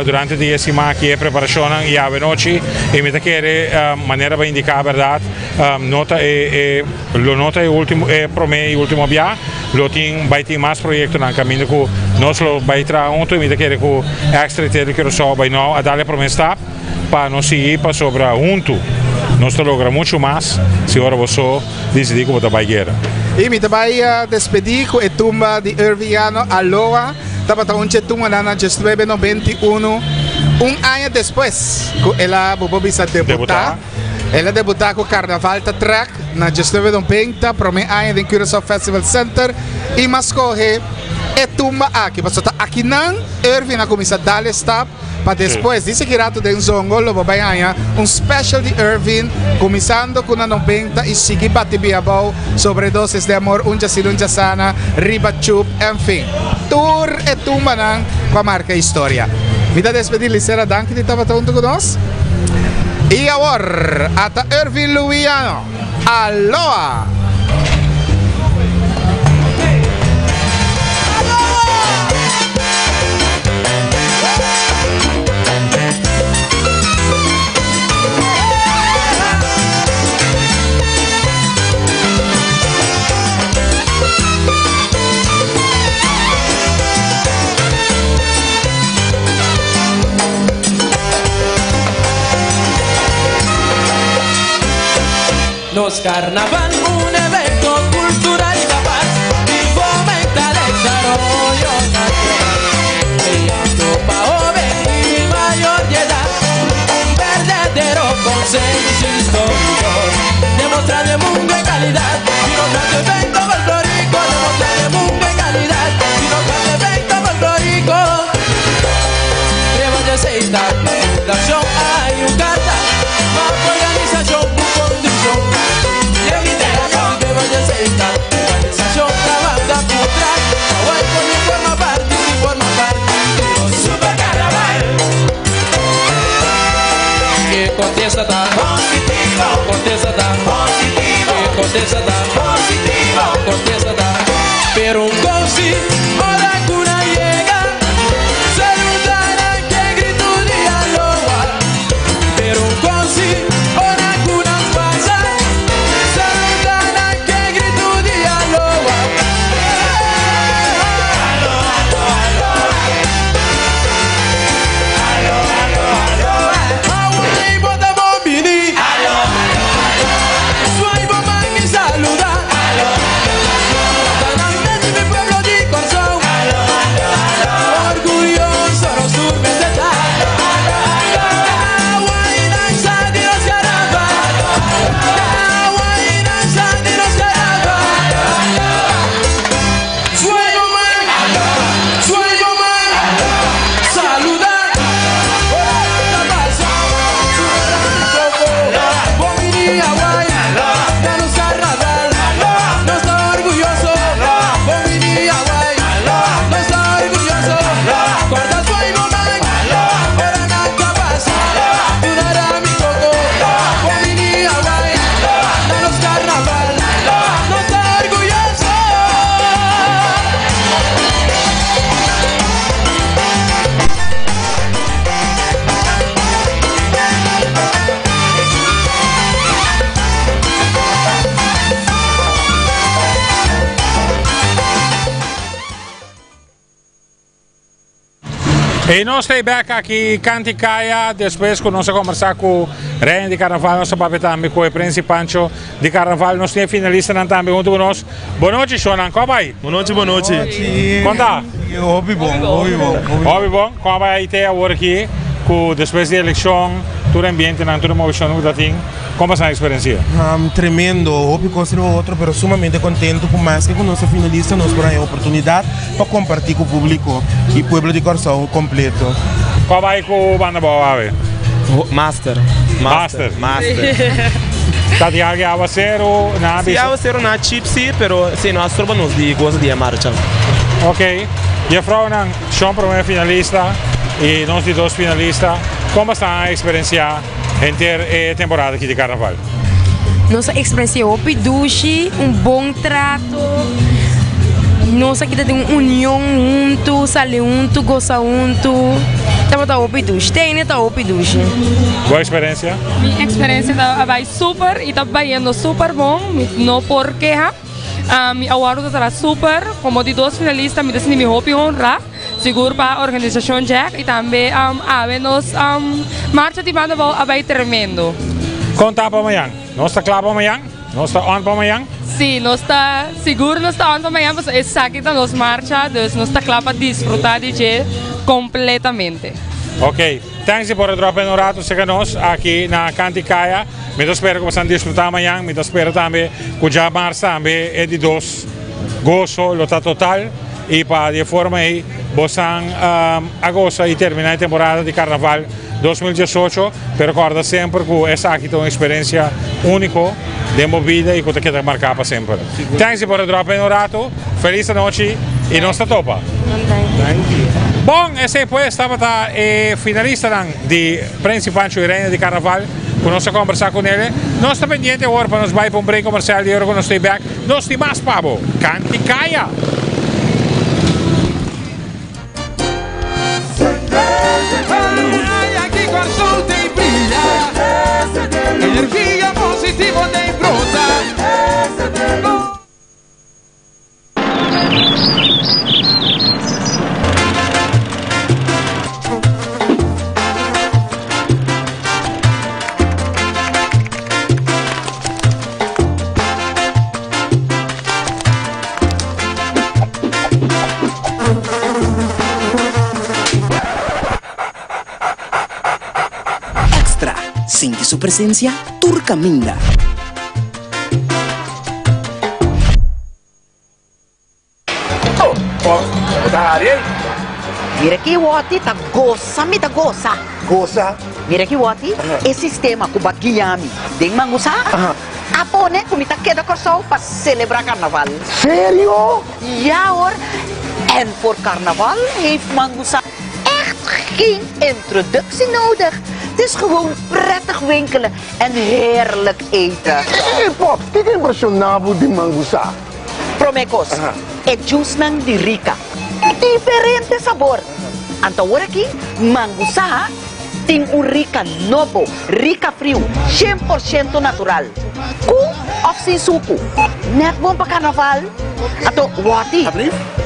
durante di e siman aki e preparashonnan i awe nochi i mi ta kere manera bo a indiká bèrdat no ta e Lo no ta e ultimo, e prome y ultimo bia, lo tin bai tin mas proyectonan caminda cu nos lo bai traha hunto y mi ta kere cu Extra Tele Curaçao bai nou a dal e prome stap pa nos sigui pasobra hunto nos ta logra mucho mas si ora bo so dicidi cu bo ta bai guera. Y mi ta bai despedi cu e tumba di Irving Aloha, tabata un dje tumbanan na diesnuebe noventa i uno, un aña despues cu el a, bo por bisa, debuta. El a debutá ku Karnaval ta trèk na diesnuebe nobenta, promé aña den Curaçao Festival Center i mas skohe e tumba aki pasobra ta akinan Irvin a kuminsá dal e stap pa despues di sigui ratu den Zongo lo bo bai haña un special di Irvin kuminsando ku na nobenta i sigui bati bia abou, Sobredosis de amor, Un djasina un djasana, Riba Chup, enfin tur e tumbanan ku a marka historia. Mi ta despedí Lisera danki di tabata huntu ku nos. I awor ata Irvin Luiano. Aloha! Nos carnaval un evento cultural capaz di fomenta desaroyo nacional. Creando pa joven y mayor de edad un verdadero consenso histórico, demostrando el mundo en calidad. Y nos hace evento folclórico, demostrando el mundo en calidad. Y nos hace evento folclórico. Fundación hay un carta, más organización, condición. Organización, la banda putra, Hawaii con mi forma parte, mi forma parte. Super Carnaval. Que contesta tá positivo, contesta tá positivo, que contesta tá positivo, contesta tá. Pero un consi, ora cuna llega, saludará que grito de aloha. Pero un consi, ora cuna pasa, saludará que grito de aloha. Saluda. No está orgulloso, no está orgulloso. Corta fuego, man, ahora nunca pasa. mi coco, danos carnaval, no está orgulloso. I nos ta bek aki Kanti Kaya despues ku nos a kombersá ku Reina di Karnaval, nos a papia tambe ku e Prinsi Pancho di Karnaval. Nos tin e finalistanan tambe huntu ku nos. Bonochi shownan, kon a bai? Bonochi, bonochi. Kon ta? Hopi bon, hopi bon. Hopi bon. Kon a bai te awor aki ku despues di elekshon tur e ambientenan, tur e moveshonnan ku ta tin, kon pasa nan eksperensia? Tremendo, hopi kos riba otro pero sumamente kontentu ku maske ku nos ta finalista nos por haña oportunidat pa kompartí ku públiko i pueblo di Kòrsou kompleto. Kon a bai ku Banda Bou awe? Master. Master. Master. Ta tin algu awaseru na Si awaseru na chip si, pero si no a stroba nos di gosa di e marcha. Ok, juffrouwnan, Shon prome finalista y nos di dos finalista, con bo stan a experiencia henter e temporada aki di carnaval? Nos a experiencia hopi dushi, un bon trato, nos a kita den un union hunto, sali hunto, gosa hunto, tabata hopi dushi, te ainda ta hopi dushi. Bo experiencia? Mi experiencia ta a bay super y ta bayendo super bon, mi no por keha. Mi a wòrdu ta traha super, komo di dos finalista mi ta sinti mi hopi honrá, sigur pa organisashon Jack i tambe awe nos marcha di Banda Bou a bai tremendo. Kon ta pa mañan? Nos ta kla pa mañan? Nos ta on pa mañan? Sí, nos ta sigur nos ta on pa mañan pasobra esaki ta nos marcha, dus nos ta kla pa disfrutá di dje kompletamente. Ok, thanks di por a drop in un rato serka nos aki na Kanti Kaya. Mi ta spera ku boso a disfrutá mañan, mi ta spera tambe ku djamars tambe e di dos goso lo ta total i pa di e forma ei bosan a gosa i terminá e temporada di karnaval 2018, pero kòrda semper ku esaki ta un eksperensia úniko den bo bida i ku ta keda marká pa semper. Thanks di por a dròp in un ratu, felis anochi i nos ta topa. Bon, esei pues tabata e finalistanan di Prince Pancho i Reina di Karnaval. Ku nos a kombersá ku nele. Nos ta pendiente awor pa nos bai pa un break komersial di ora ku nos ta bek. Nos tin mas pa bo. Kanti kaya! Extra, sinti su presencia tur caminda. Mira ki wòti ta gosa mi ta gosa. Gosa? Mira ki wòti e sistema ku ba guia mi den Mangusa a pone ku mi ta keda Kòrsou pa selebrá karnaval. Serio? Ja hoor, en voor karnaval heeft Mangusa echt geen introductie nodig. Het is gewoon prettig winkelen en heerlijk eten. Ey pop, kiko impreshoná bo di Mangusa? Promé kos, e juicenan di Rica. Diferente sabor. Anto awor aki, Mangusa tin un Rica nobo, Rica Friu, 100% natural. Ku òf sin suku. Nèt bon pa karnaval. Anto, wòti,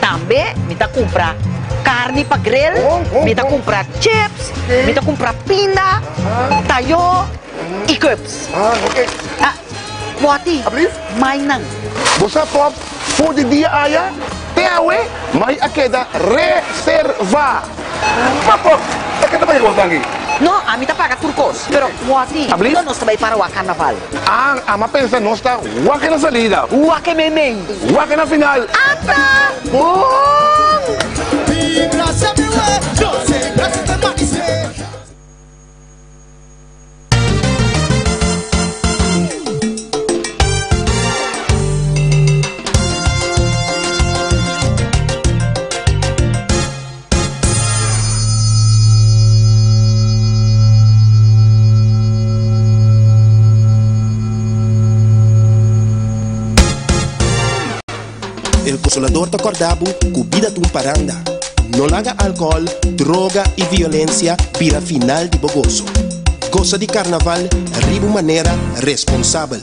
tambe mi ta kumpra karni pa grill, mi ta kumpra chips, mi ta kumpra pinda, tayó i cups. Ah, wòti, mainan. Bo sa pòp, for di dia aya te awe, mai a keda reservá. Ma pòp, ta keda paga kos aki? No, ami ta paga tur kos, pero wòti, no nos ta bai para wak karnaval. Ah, ama pensa nos ta wak na salida. Wak e meimei. Wak na final. Ata bon! El Consolador ta kòrda bo ku bida ta un paranda. No laga alkohòl, droga i violensia bira final di bo goso. Gosa di karnaval riba un manera responsabel.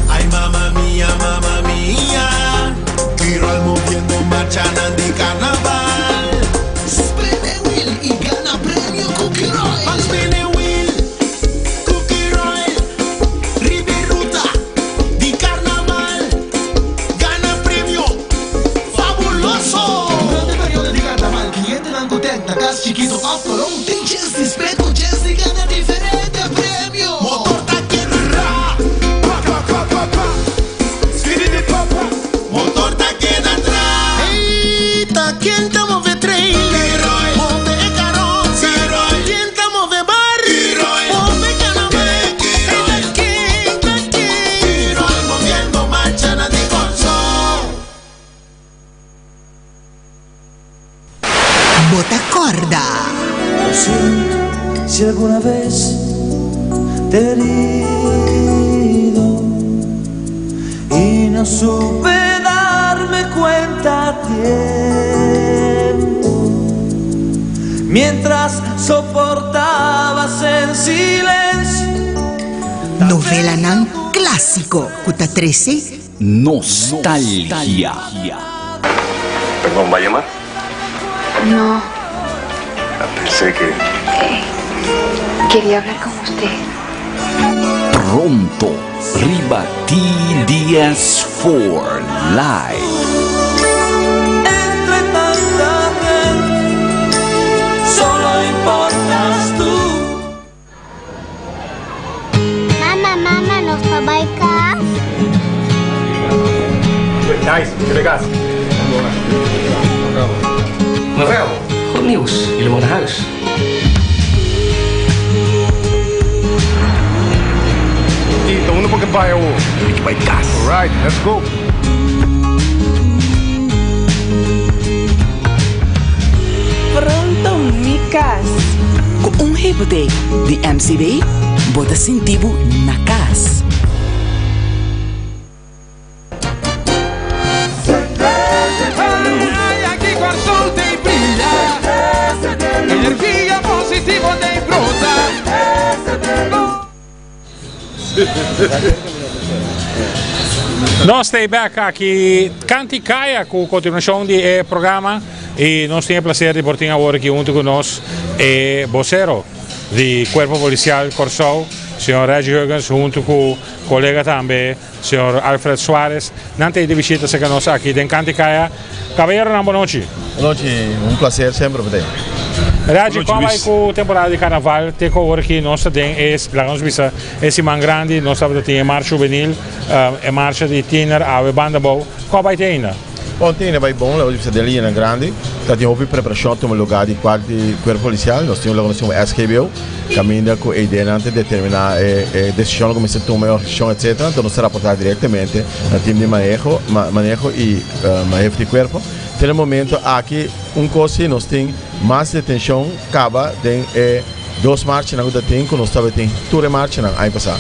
Ay mama mia, mama mia. marchanan di carnaval. Spin e wheel y gana premio cu Curoil. Ban spin e wheel cu Curoil. Riba e ruta di carnaval. Gana premio fabuloso! Durante periodo di carnaval, clientenan cu tank na cas chikito of colon tin chens di spin cu chens di gana diferente premio. Motor ta keda ra, pa pa pa pa pa. Skiridi pa pa. Motor ta keda tra. Hey, ta ken ta move trailer? Leroy. Move e carroza. Leroy. Ken ta move bar? Leroy. Move carnaval. Hey, ta ken, ta ken? Leroy moviendo marchanan di Corsou. Bo ta corda. Lo siento si alguna vez te he herido y no supe darme cuenta a tiempo mientras soportabas en silencio. Novelanan clásico cu ta trece Nostalgia. Perdón, ¿va a llamar? No, Pensé que... quería hablar con usted. Pronto riba TDS 4 Live. Entre tanta gente, solo importas tú. Mama, mama, nos ta bay cas? Nice, jullie gas. Mevrouw, goed nieuws. Jullie mogen naar huis. Tito, uno porque bay awo. Ik bay cas. Alright, let's go. Pronto mi cas. Ku un hipotek di MCB, bo ta sinti bo na kas. Aki Kòrsou ta bria. Energia positivo ta brota. Nos ta bek aki Kanti Kaya ku kontinuashon di e programa i nos tin e plaser di por tin awor aki huntu ku nos e bosero di Kuerpo Polisial Kòrsou, señor Reggie Huggins huntu ku kolega tambe señor Alfred Suarez. Nan ta ei di bishita serka nos aki den Kanti Kaya. Kabayeronan bonochi. Bonochi, un placer semper pa ta ei. Reggie, kon bai ku temporada di karnaval te ku awor ki nos ta den e, laga nos bisa, e siman grandi, nos tabata tin e marcha hubenil, e marcha di tiener awe banda bou. Kon bai te ainda? Bon, te ainda bai bon, laga nos bisa den liñanan grandi ta tin hopi preparashon a tuma lugar di parti di kuerpo polisial. Nos tin un loke nos tin un SGBO kaminda ku e ideanan ta determiná e desishonnan ku mester tuma, e organisashon etcetera. Anto nos ta raportá direktamente na tim di maneho, maneho i hefe di kuerpo. Te na momento aki un kos si nos tin mas detenshon kaba den e dos marchanan ku ta tin ku nos tabatin tur e marchanan aña pasá.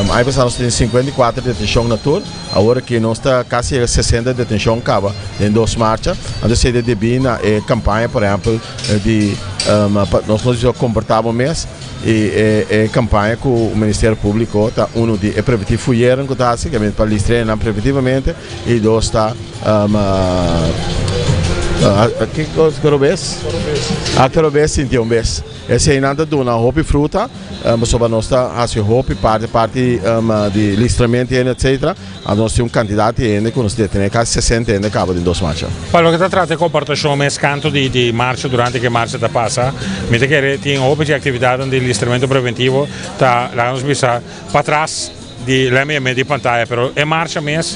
Aña pasá nos tin 54 detenshon na tur, awor aki nos ta kasi yega 60 detenshon kaba den dos marcha. Anto esei ta debí na e kampaña por ehèmpel di pa nos no bisa komportá bo mes i e kampaña ku Ministerio Públiko ta unu di e preventief fuyeren ku ta hasi, pa listra nan preventivamente i dos ta Kiko koro bes? A koro bes sinti un bes. Eseinan ta duna hopi fruta, pasobra nos ta hasi hopi parti parti di listramentu hende etcetera. Anto nos tin un kantidat di hende ku nos detené, kasi sesenta hende kaba den dos marcha. Pa loke ta trata e komportashon mes kantu di di marcha durante ku e marcha ta pasa, mi ta kere tin hopi di aktividatnan di listramentu preventivo ta laga nos bisa patras. Di leme e di pantaya, pero e marcha mes,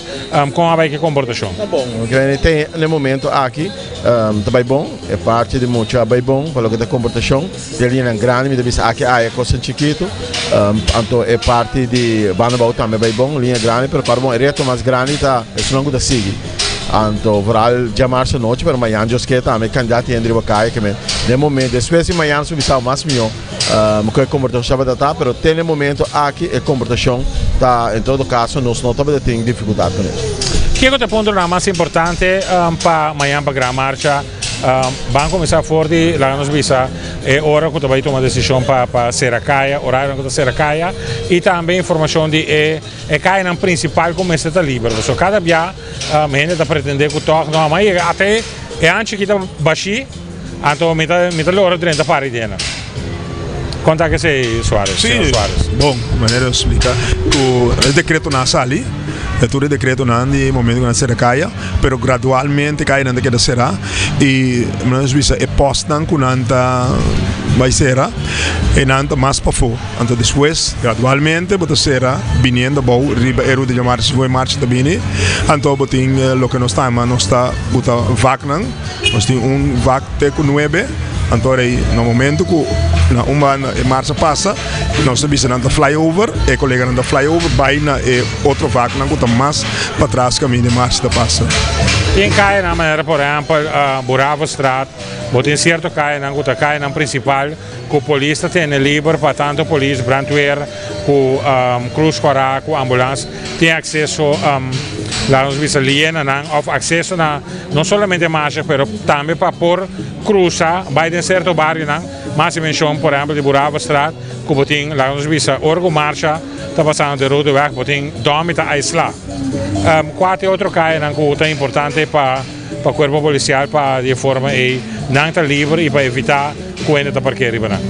kon a bai ku e komportashon? Ta bon. Loke te na e momento aki ta bai bon. E parti di mucha a bai bon pa loke ta komportashon. Di e liñanan grandi mi ta bisa aki aya kosnan chikitu. Anto e parti di banda abou tambe a bai bon, liña grandi, pero kòrda bon e reto mas grandi ta esunnan ku ta sigui. Anto vooral djamarsa nochi, pero mañan djoske tambe kandidat hende riba kaya ke men. Den e momento despues di mañan su bisao mas mihó. Ku e komportashon tabata ta, pero te na e momento aki e komportashon ta, en todo kaso nos no tabata tin difikultat kuné. Kiko ta e puntonan mas importante pa mañan pa Gran Marcha? Ban kuminsá for di laga nos bisa e ora ku ta bai tuma desishon pa pa sera kaya, orarionan ku ta sera kaya i tambe informashon di e e kayanan prinsipal ku mester ta liber. Pasobra kada bia hende ta pretendé ku tòg no a yega ata e hanchi aki ta bashí anto mi ta mi ta lora drenta para idena. Kon ta esei Suarez, Sí, señor Suarez? bon, manera splika ku e dekretonan a sali, e tur e dekretonan di momento ku nan sera kaya. pero gradualmente kayanan ta keda será i nos bisa e postnan ku nan ta bai sera e nan ta mas pafó. Anto despues gradualmente bo ta sera biniendo abou riba e ruta djamarcha segun e marcha ta bini. Anto bo tin loke nos ta yama nos ta buta vaknan, nos tin un vak te ku nuebe, anto rei na momento ku na un banda e marcha pasa nos ta bisa nan ta fly over, e koleganan ta fly over bai na e otro vaknan ku ta mas patras kaminda e marcha ta pasa. Tin kayanan manera por ehèmpel Buravostraat, bo tin sierto kayanan ku ta kayanan prinsipal ku polis ta tene liber pa tantu polis, brandweer ku Krus Kòrá ku ambulans tin akseso laga nos bisa lié na nan òf akseso na no solamente marcha pero tambe pa por krusa bai den sierto barionan. Mas e menshon por ehèmpel di Buravostraat ku bo tin laga nos bisa ora ku marcha ta pasando den Rodeweg bo tin dòmi ta aislá. Kua ta e otro kayanan ku ta importante pa pa kuerpo polisial pa di e forma ei nan ta liber i pa evitá ku hende ta park'é riba nan?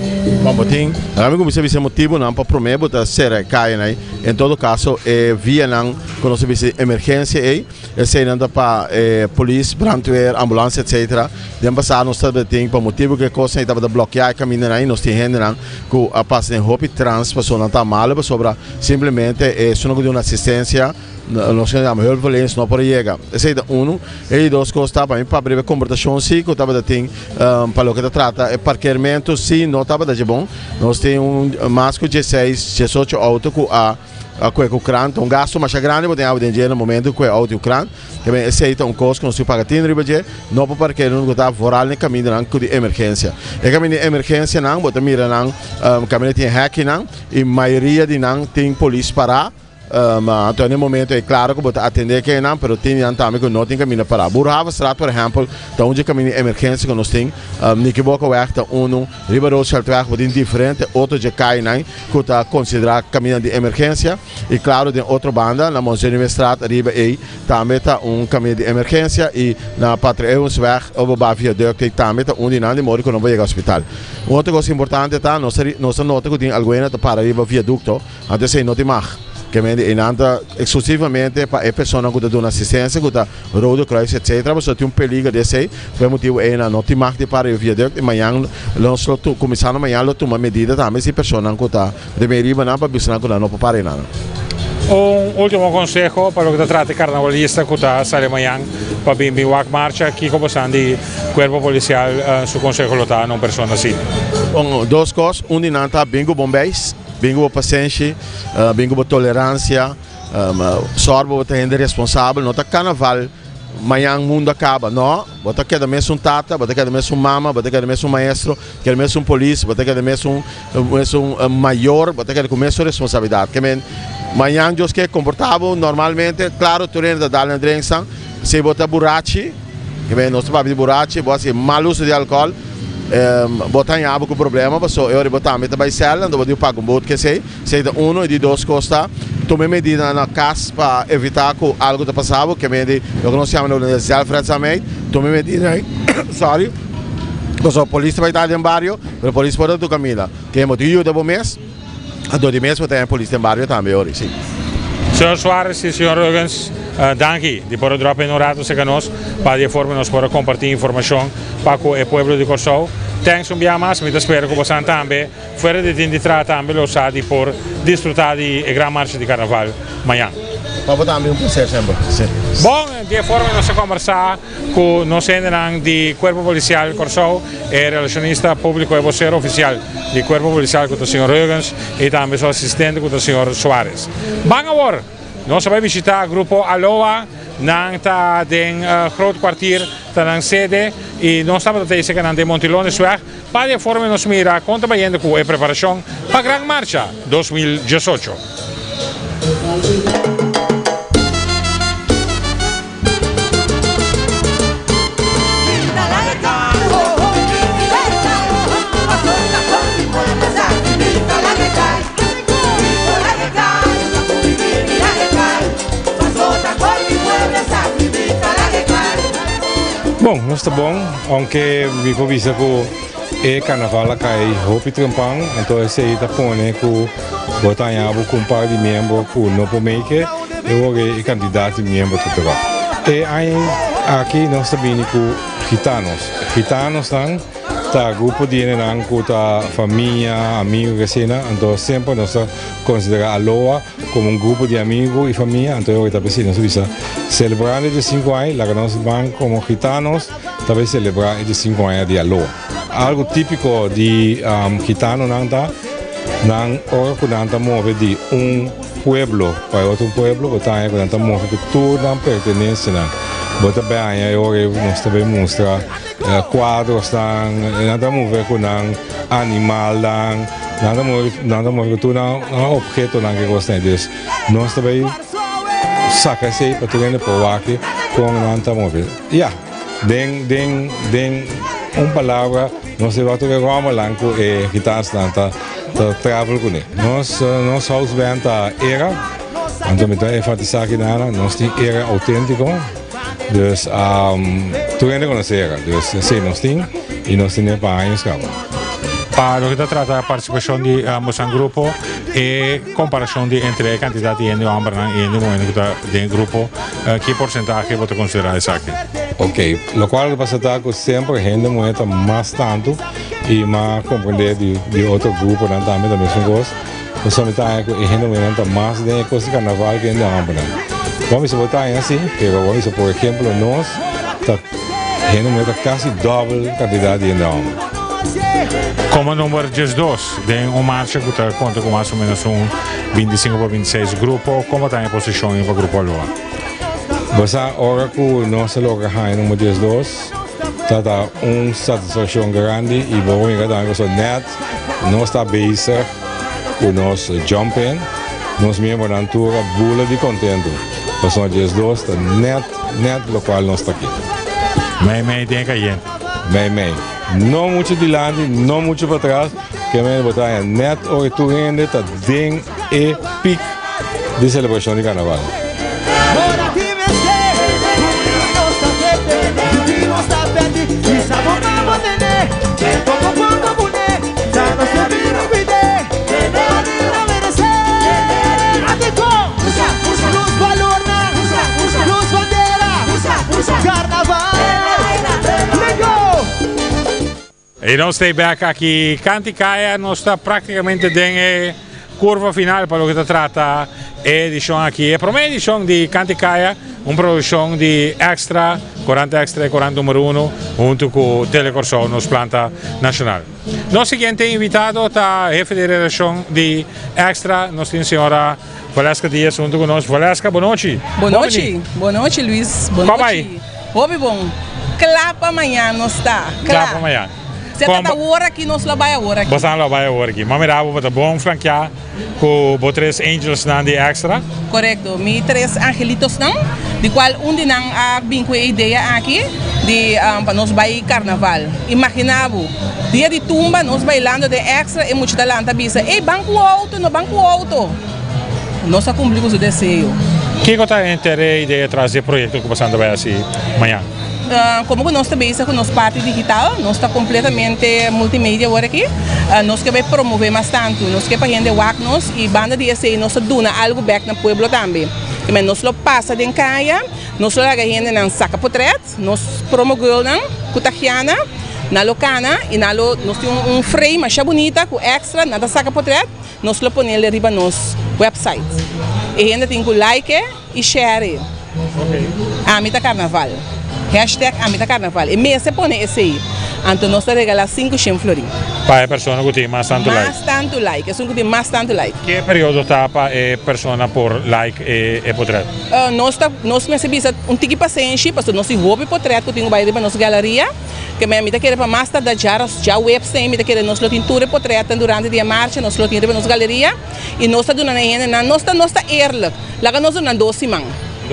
Bon, bo tin, laga mi kuminsá bisa e motibunan pa promé bo ta sera e kayanan ei. En todo kaso e vianan ku nos ta bisa di emergensia ei, Eseinan ta pa e polis, brandweer, ambulans etc. Den pasado nos tabata tin pa motibu ku e kosnan ei tabata blokeá e kamindanan i nos tin hendenan ku a pasa den hopi trans pasobra nan ta malu pasobra simplemente esunnan ku duna asistensia nos ke yama hulpverleners no por a yega. Esei ta unu. E di dos kos ta pa mi papia riba e komportashon si ku tabata tin pa loke ta trata e parkeermentu si no tabata dje bon. Nos tin un mas ku dieseis, diesocho outo ku a. A kue ku kran ta un gasto masha grandi bo tin awe den dje na momento ku kue outo i kran. Ta ben esei ta un kos ku nos tin paga tin riba dje, no por parke nan ku ta vooral na e kamindanan ku di emergensia. E kaminda di emergensianan bo ta mira nan kaminda tin hekinan i mayoria di nan tin polis pará. Anto na e momento ei klaro ku bo ta atendé kenan pero tin di nan tambe ku no tin kaminda pará. Boerhavestraat por ehèmpel ta un dje kaminda di emergensia ku nos tin. Nikibokoweg ta unu. Riba Rooseveltweg bo tin diferente otro dje kainan ku ta konsiderá kaminda di emergensia i klaro den otro banda na Monsenuestraat riba ei tambe ta un kaminda di emergensia i na Pater Eeuwensweg oba ba viaduct ei tambe ta un di nan di mori ku no por yega hospital. Un otro kos importante ta nos ta nos ta nota ku tin algun ta para riba viadukto anto esei no tin mag. Ke mende einan ta eksklusivamente pa e personanan ku ta duna asistensia ku ta Rode Kruis etc. Pasobra tin un peliger di esei, pa e motibu ei nan no tin mag di para e viaduct i mañan nos lo kuminsando mañan lo tuma medida tambe si personanan ku ta den riba nan pa bisa nan ku nan no por para einan. Un ultimo konseho pa loke ta trata e karnavalista ku ta sali mañan pa bin bin wak marcha, kiko bo san di kuerpo polisial su konseho lo ta na un persona asina? Bon, dos kos, un di nan ta bin ku bon beis, bin ku bo pasenshi, bin ku bo toleransia. Sòr bo ta hende responsabel, no ta karnaval mañan mundu a kaba, no, bo ta keda mesun tata, bo ta keda mesun mama, bo ta keda mesun maestro, bo ta keda mesun polis, bo ta keda mesun mesun mayor, bo ta keda ku mesun responsabilidat. Ke men mañan Dios ke komportá bo normalmente, klaro tur hende ta dal nan drinksan, si bo ta burachi, ke men nos ta papia di burachi, bo hasi mal uso di alkohòl, bo ta haña bo ku problema pasobra e ora bo tambe ta bai sèl, anto bo tin ku paga un boet kesei. Esei ta uno i di dos kos ta tuma e medida na kas pa evitá ku algu ta pasa bo, ke medi loke nos yama na hulandes zelfredzaamheid, tuma e medida sorry, pasobra polis ta bai ta den bario, pero polis por ta tu kaminda, ke bo tin yuda bo mes, anto di mes bo ta haña polis den bario tambe ori si. Señor Suarez i señor Huggins, danki di por a drop in un rato serka nos pa di e forma nos por a kompartí informashon pa ku e pueblo di Kòrsou. Thanks un bia mas, mi ta spera ku bosan tambe. Fuera di tin di traha tambe lo sa di por disfruta di e gran marcha di carnaval mañan. Pa bo tambe un placer semper. Bon, di e forma nos a combersa cu nos hendenan di Cuerpo Policial Corsou, e relacionista publico e vocero oficial di Cuerpo Policial cu ta señor Reugens y tambe su asistente cu ta señor Suarez. Ban awor! Nos a bai bishita Grupo Aloha, nan ta den Groot Kwartier, ta nan sede y nos tabata ta esaki nan den Montilonesweg. Pa di e forma nos mira kon ta bayendo ku e preparashon pa Gran Marcha 2018. bon, nos ta bon, aunke mi por bisa ku e karnaval a kai hopi trempan, anto esei ta pone ku bo ta haña bo ku un par di miembro ku no por make e wor e kantidat di miembro ta dròp. E aña aki nos ta bini ku gitanos. Gitanosnan Ta grupo di hendenan ku ta famia, amigu ke asina, anto semper nos ta konsiderá Aloha komo un grupo di amigu i famia, anto e ora ta p'esei nos a bisa selebrando e diesinku aña, laga nos ban komo gitanos ta bai selebrá e diesinku aña di Aloha. Algu típiko di gitanonan ta nan ora ku nan ta move di un pueblo pa e otro pueblo bo ta haña ku nan ta move ku tur nan pertenensianan, bo ta bai haña e ora ei nos ta bai mustra. Cuadrosnan, nan ta move cu nan animalnan, nan ta move, nan ta move cu tur nan objetonan ke cosnan. Dus nos ta bay saca esey pa tur hende por wak con nan ta move. Ya, den, den, den un palabra nos ta wak tur e rommelnan cu e gitansnan ta ta travel cune. Nos, nos house band ta Era, anto mi ta enfatisa aki nana, nos tin Era autentico. Dus tur hende conoce era. Dus esey nos tin y nos tin e pa años caba. Pa loke ta trata participacion di bosan grupo, e comparacion di entre e cantidad di hende hombernan y hende muhernan cu ta den e grupo, ki porcentahe bo ta considera esaki? Ok, locual ta pasa ta cu semper hende muher ta mas tanto y mas comprende di otro gruponan tambe ta mesun cos. Pasobra mi ta haña ku e hende muhénan ta mas den e kos di karnaval ku e hende hòmbernan. Bo a bisa bo ta haña así, pero bo a bisa por ehemplo nos ta hende muhé ta kasi dòbel kantidat di hende hòmber. Komo number 12 den un marcha ku ta konta ku mas o ménos un 25 pa 26 grupo, komo ta haña posishon pa Grupo Aloha? Bo sa ora ku nos a logra haña number 12 ta ta un satisfakshon grandi i bo por mira tambe pasobra nèt nos ta bezig ku nos jump in, nos miembronan tur a bula di kontentu pasobra 12 ta nèt nèt lokual nos ta ke. Mei mei den kayente. Mei mei. No muchu dilanti, no muchu patras, ke mei bo ta haña nèt ora tur hende ta den e pik di selebrashon di karnaval. Y nos ta back aki Kanti Kaya, nos ta prácticamente den e curva final pa loke ta trata e edicion aki. E prome edicion di Kanti Kaya, un produccion di Extra, Corant Extra y Corant Numero Uno, hunto cu Tele Corsou, nos planta nacional. Nos siguiente invitado ta hefe di redaccion di Extra, nos tin señora Valeska Diaz hunto cu nos. Valeska, bon nochi. Bon nochi, bon nochi Luis, bon Kom nochi. ai? Hopi bon. Kla pa mañan nos ta. Kla pa mañan. Se ta ta wor aki nos lo bai awor aki. Bosan lo bai awor aki. M'a mira bo ta bon flankeá ku bo tres angelsnan di Extra. Korekto. Mi tres angelitosnan, di kual un di nan a bin ku e idea aki di pa nos bai karnaval. Imaginá bo, dia di tumba nos bailando den Extra e mucha ta lanta bisa, Ey ban ku outo, no ban ku outo. Nos a kumpli ku su deseo. Kiko ta henter e idea tras di e proyekto ku bosan ta bai hasi mañan? Komo ku nos ta bezig ku nos parti digital, nos ta kompletamente multimedia awor aki, nos ke bai promove mas tantu, nos ke pa hende wak nos i banda di esei nos ta duna algu bèk na pueblo tambe. Kimen nos lo pasa den kaya, nos lo laga hendenan saka potrèt, nos promo girlnan ku ta giana, nan lo kana i nan lo, nos tin un frame masha bunita ku extra, nan ta saka potrèt, Nos lo ponele riba nos website. E hende tin ku like i share. Ami ta karnaval. Hashtag ami ta karnaval. E mester pone esei. Anto nos ta regala 500 florin. Pa e persona ku tin mas tantu like. Mas tantu like. Esun ku tin mas tantu like. Ke periodo ta pa e persona por like e potret? Nos ta nos mester bisa un tiki pasenshi pasobra nos tin hopi potret ku tin ku bai riba nos galeria. Ke mi ta kere pa mas tarda djaweps ei mi ta kere nos lo tin tur e potretnan durante di e marcha, nos lo tin riba nos galeria i nos ta duna nan hendenan, nos ta nos ta eerlijk, laga nos duna nan dos siman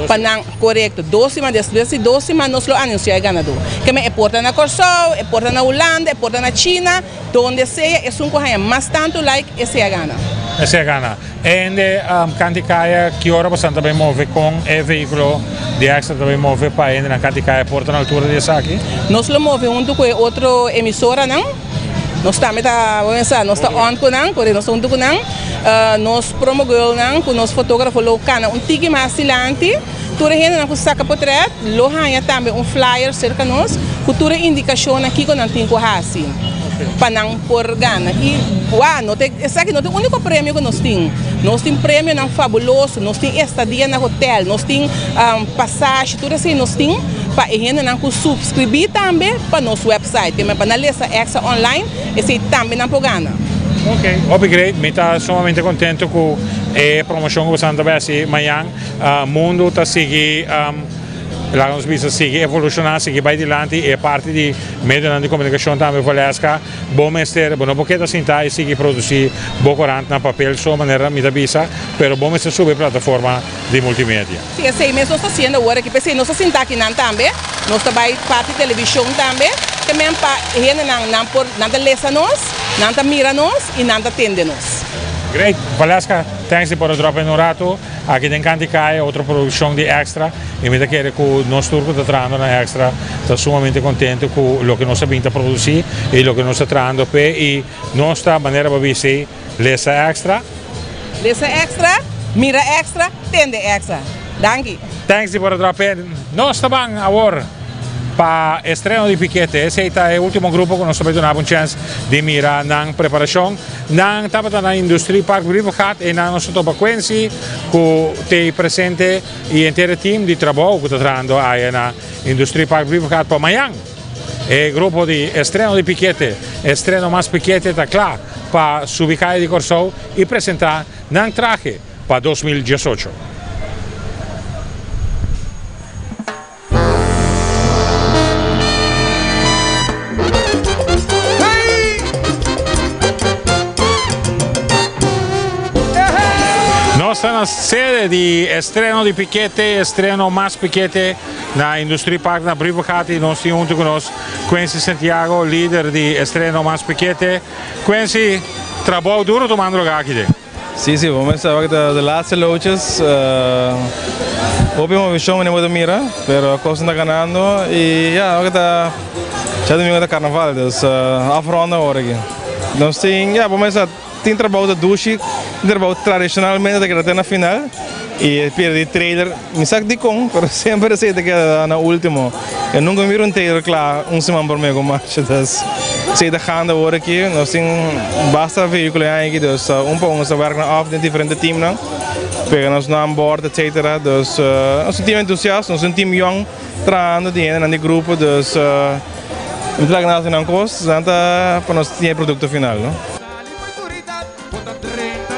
pa nan, korekto, dos siman, despues di dos siman nos lo anunsia e ganadó. Ke men e por ta na Kòrsou, e por ta na Hulanda, e por ta na China, donde sea esun ku haña mas tantu like esei a gana. Esei a gana. Hende kanti kaya ki ora boso ta bay move con e vehiculo di extra ta bay move pa hendenan kanti kaya por ta na altura di esaki? Nos lo move hunto cu e otro emisoranan. Nos tambe ta, bo pensa, nos ta on cu nan, por nos ta hunto cu nan. Nos promo girlnan cu nos fotografo lo cana un tiki mas dilanti. Tur e hendenan cu saca potret lo haña tambe un flyer cerca nos cu tur e indicacionnan kico nan tin cu haci pa nan por gana. Y wou, no ta, esaki no ta e unico premio cu nos tin. Nos tin premionan fabuloso, nos tin estadia na hotel, nos tin pasashi, tur esey nos tin pa e hendenan cu subscribi tambe pa nos website. Te pa nan lesa extra online, esey tambe nan por gana. Ok, hopi great. Mi ta sumamente contento cu e promocion cu boso ta bay haci mañan. Mundu ta sigui, laga nos bisa, sigui evolushoná, sigui bai dilanti i e parti di medionan di komunikashon tambe, Valeska, bo mester, bo no por keda sintá i sigui produsí bo korant na papel so, manera mi ta bisa, pero bo mester subi e plataforma di multimedia. Sí, esei mes nos ta hasiendo awor aki, p'esei nos ta sintá akinan tambe, nos ta bai parti televishon tambe, te men pa e hendenan nan por, nan ta lesa nos, nan ta mira nos i nan ta tende nos. Great, Valeska, thanks di por a drop in un ratu. Aki den Kanti Kaya otro produccion di Extra y mi ta kere cu nos tur cu ta trahando na Extra ta sumamente contento cu loke nos a bin ta produci y loke nos ta trahando p'e y nos ta manera bo bisa ey lesa Extra. Lesa Extra, mira Extra, tende Extra. Danki. Thanks di por a drop in. Nos ta ban awor pa estreno di Pikete. Esey ta e ultimo grupo cu nos ta bay duna bo un chance di mira nan preparacion. Nan tabata na Industrie Park Brievengat y nan nos a topa Quincy cu t'ey presente y henter e team di trabou cu ta trahando aya na Industrie Park Brievengat pa mayan. E grupo di estreno di Pikete, estreno mas Pikete ta cla pa subi caya di Corsou y presenta nan trahe pa 2018. Nos ta na sede di estreno di Pikete, estreno mas Pikete na Industrie Park na Brievengat y nos tin hunto cu nos Quincy Santiago, lider di estreno mas Pikete. Quincy, trabou duro tumando lugar aki den. Sí, sí, bo mester wak de laatste loodjes. Hopi movishon mi no por mira, pero kos ta ganando y ya, wak ta djadumingu ta karnaval, dus afronda awor aki. Nos tin, ya, bo mester tin trabou ta dushi, tin trabou tradishonalmente ta keda te na final y e pierde di trailer, mi sa dikon, pero semper esei ta keda na ultimo. Yo nunka mira un trailer kla un siman prome ku marcha, dus esei ta ganda awor aki. Nos tin basta vehíkulo e aña aki, dus un pa un nos ta wèrk nan òf den diferente teamnan, pega nos nan bòrt etsetera. Dus nos un team entusiasta, nos un team yòn trahando di hendenan di grupo, dus mi ta laga nan hasi nan kos, nan ta pa nos tin e produkto final, no.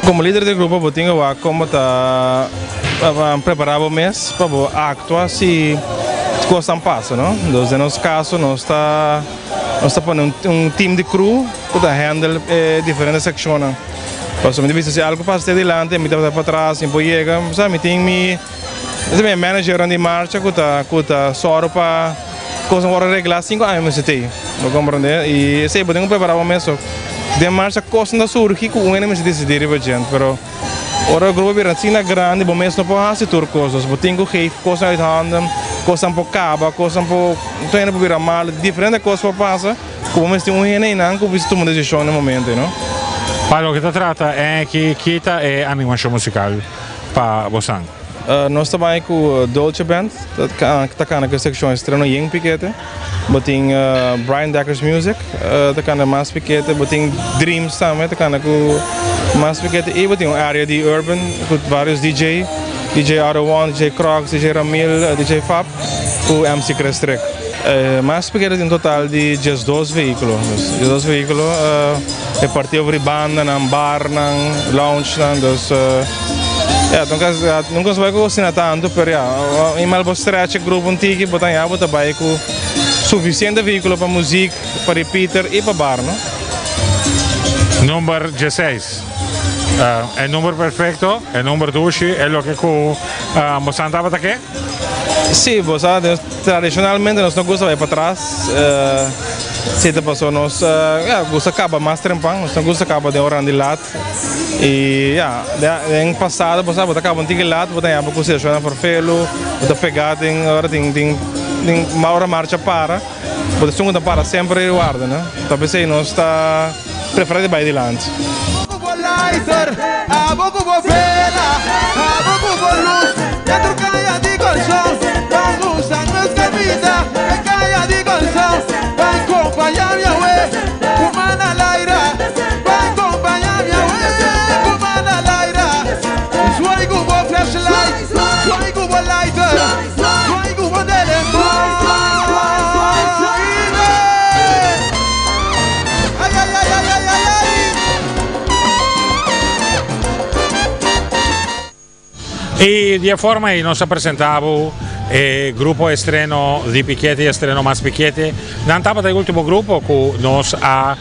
Komo lider di grupo bo tin ku wak kon bo ta prepará bo mes pa bo aktua si kosnan pasa, no. Dus den nos kaso nos ta nos ta pone un team di crew ku ta handle e diferente sekshonnan. Pasobra mi ta bisa si algu pasa te dilanti mi ta patras mi por yega, sa mi tin mi mi managernan di marcha ku ta ku ta sòru pa Kosnan wòrdu reglá sin ku ami mester tei. Bo komprendé? I esei bo tin ku prepará bo mes. Den marcha kosnan ta surgi ku un hende mester disidí riba djent. Pero ora e grupo bira asina grandi bo mes no por hasi tur kos. Dus bo tin ku geef kosnan uit handen, kosnan por kaba, kosnan por tur hende por bira malu, diferente kos por pasa ku bo mester tin un hende einan ku bisa tuma desishon na e momento ei, no? Pa loke ta trata e kita e animashon musikal pa bosan? Nos ta bai ku Dolce Band, ta kana ku e sekshon Estreno Yen Pikete. Bo tin Brian Dekkers Music, ta kana mas pikete. Bo tin Dreams tambe, ta kana ku mas pikete. I bo tin un area di urban ku varios DJ, DJ Otto One, DJ Crocs, DJ Ramil, DJ Fab ku MC Chris Trick. Mas pikete tin un total di 12 vehíkulo. 12 vehíkulo repartí over di bandanan, barnan, loungenan. Dus. Ya, nunca, nunca nos bai cu cocina tanto, pero ya, eenmaal bo stretch e grupo un tiki, bo ta ya bo ta bai cu suficiente vehiculo pa muziek, pa repeater y pa bar, no? Number 16. E number perfecto, e number dushi, e loke cu bosan tabata ke? Si, bo sa, tradicionalmente nos no gusta bai patras. Si ta paso nos ya gusta kaba mas trempan, nos no gusta kaba den oran di lat i ya den pasado bo sa bo ta kaba un tiki lat bo ta haña bo ku situashonnan ferfelu, bo ta pega den ora tin tin tin ora marcha para bo ta esun ku ta para semper i warda no, ta p'esei nos ta prefera di bai dilanti. Y di e forma ei nos a presenta bo e grupo estreno di Pikete y estreno mas Pikete. Nan tabata e ultimo grupo cu nos a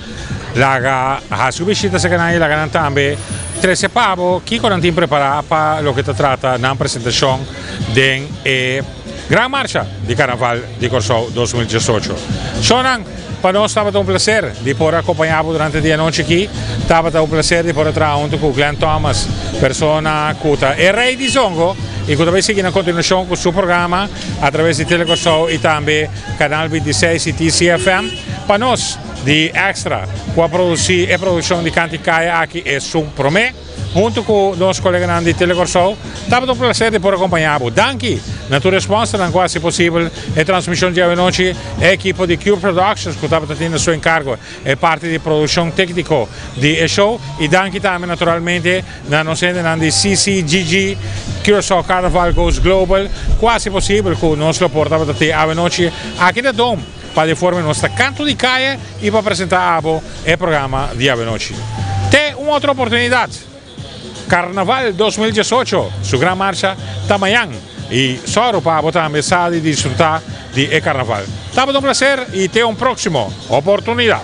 laga haci un bishita cerca nan y laga nan tambe trece pa bo kico nan tin prepara pa loke ta trata nan presentacion den e Gran Marcha di Carnaval di Corsou 2018. Shownan, pa nos tabata un placer di por acompaña bo durante di anochi aki. Tabata un placer di por a traha hunto cu Glenn Thomas, persona cu ta e rey di zongo y cu ta bay sigui na continuacion cu su programa a traves di Tele Corsou y tambe Canal 26 y TCFM. Pa nos di Extra cu a produci e produccion di Canti Caya aki esun prome. Huntu ku nos koleganan di Tele Kòrsou, tabata un plaser di por akompañá bo. Danki na tur e spònsernan ku hasi posibel e transmishon djawe nochi, e ekipo di Q Productions ku tabata tin na su enkargo e parti di produkshon tékniko di e show i danki tambe naturalmente na nos hendenan di CCGG, Curaçao Carnaval Goes Global, ku hasi posibel ku nos lo por tabata tin awe nochi aki na Dome pa di forma nos ta kantu di kaya i pa presentá abo e programa di awe nochi. Te un otro oportunidad. Carnaval 2018 su gran marcha ta mañan y sòru pa abo tambe sa di disfruta di e carnaval. Tabata un placer y te un proximo oportunidad.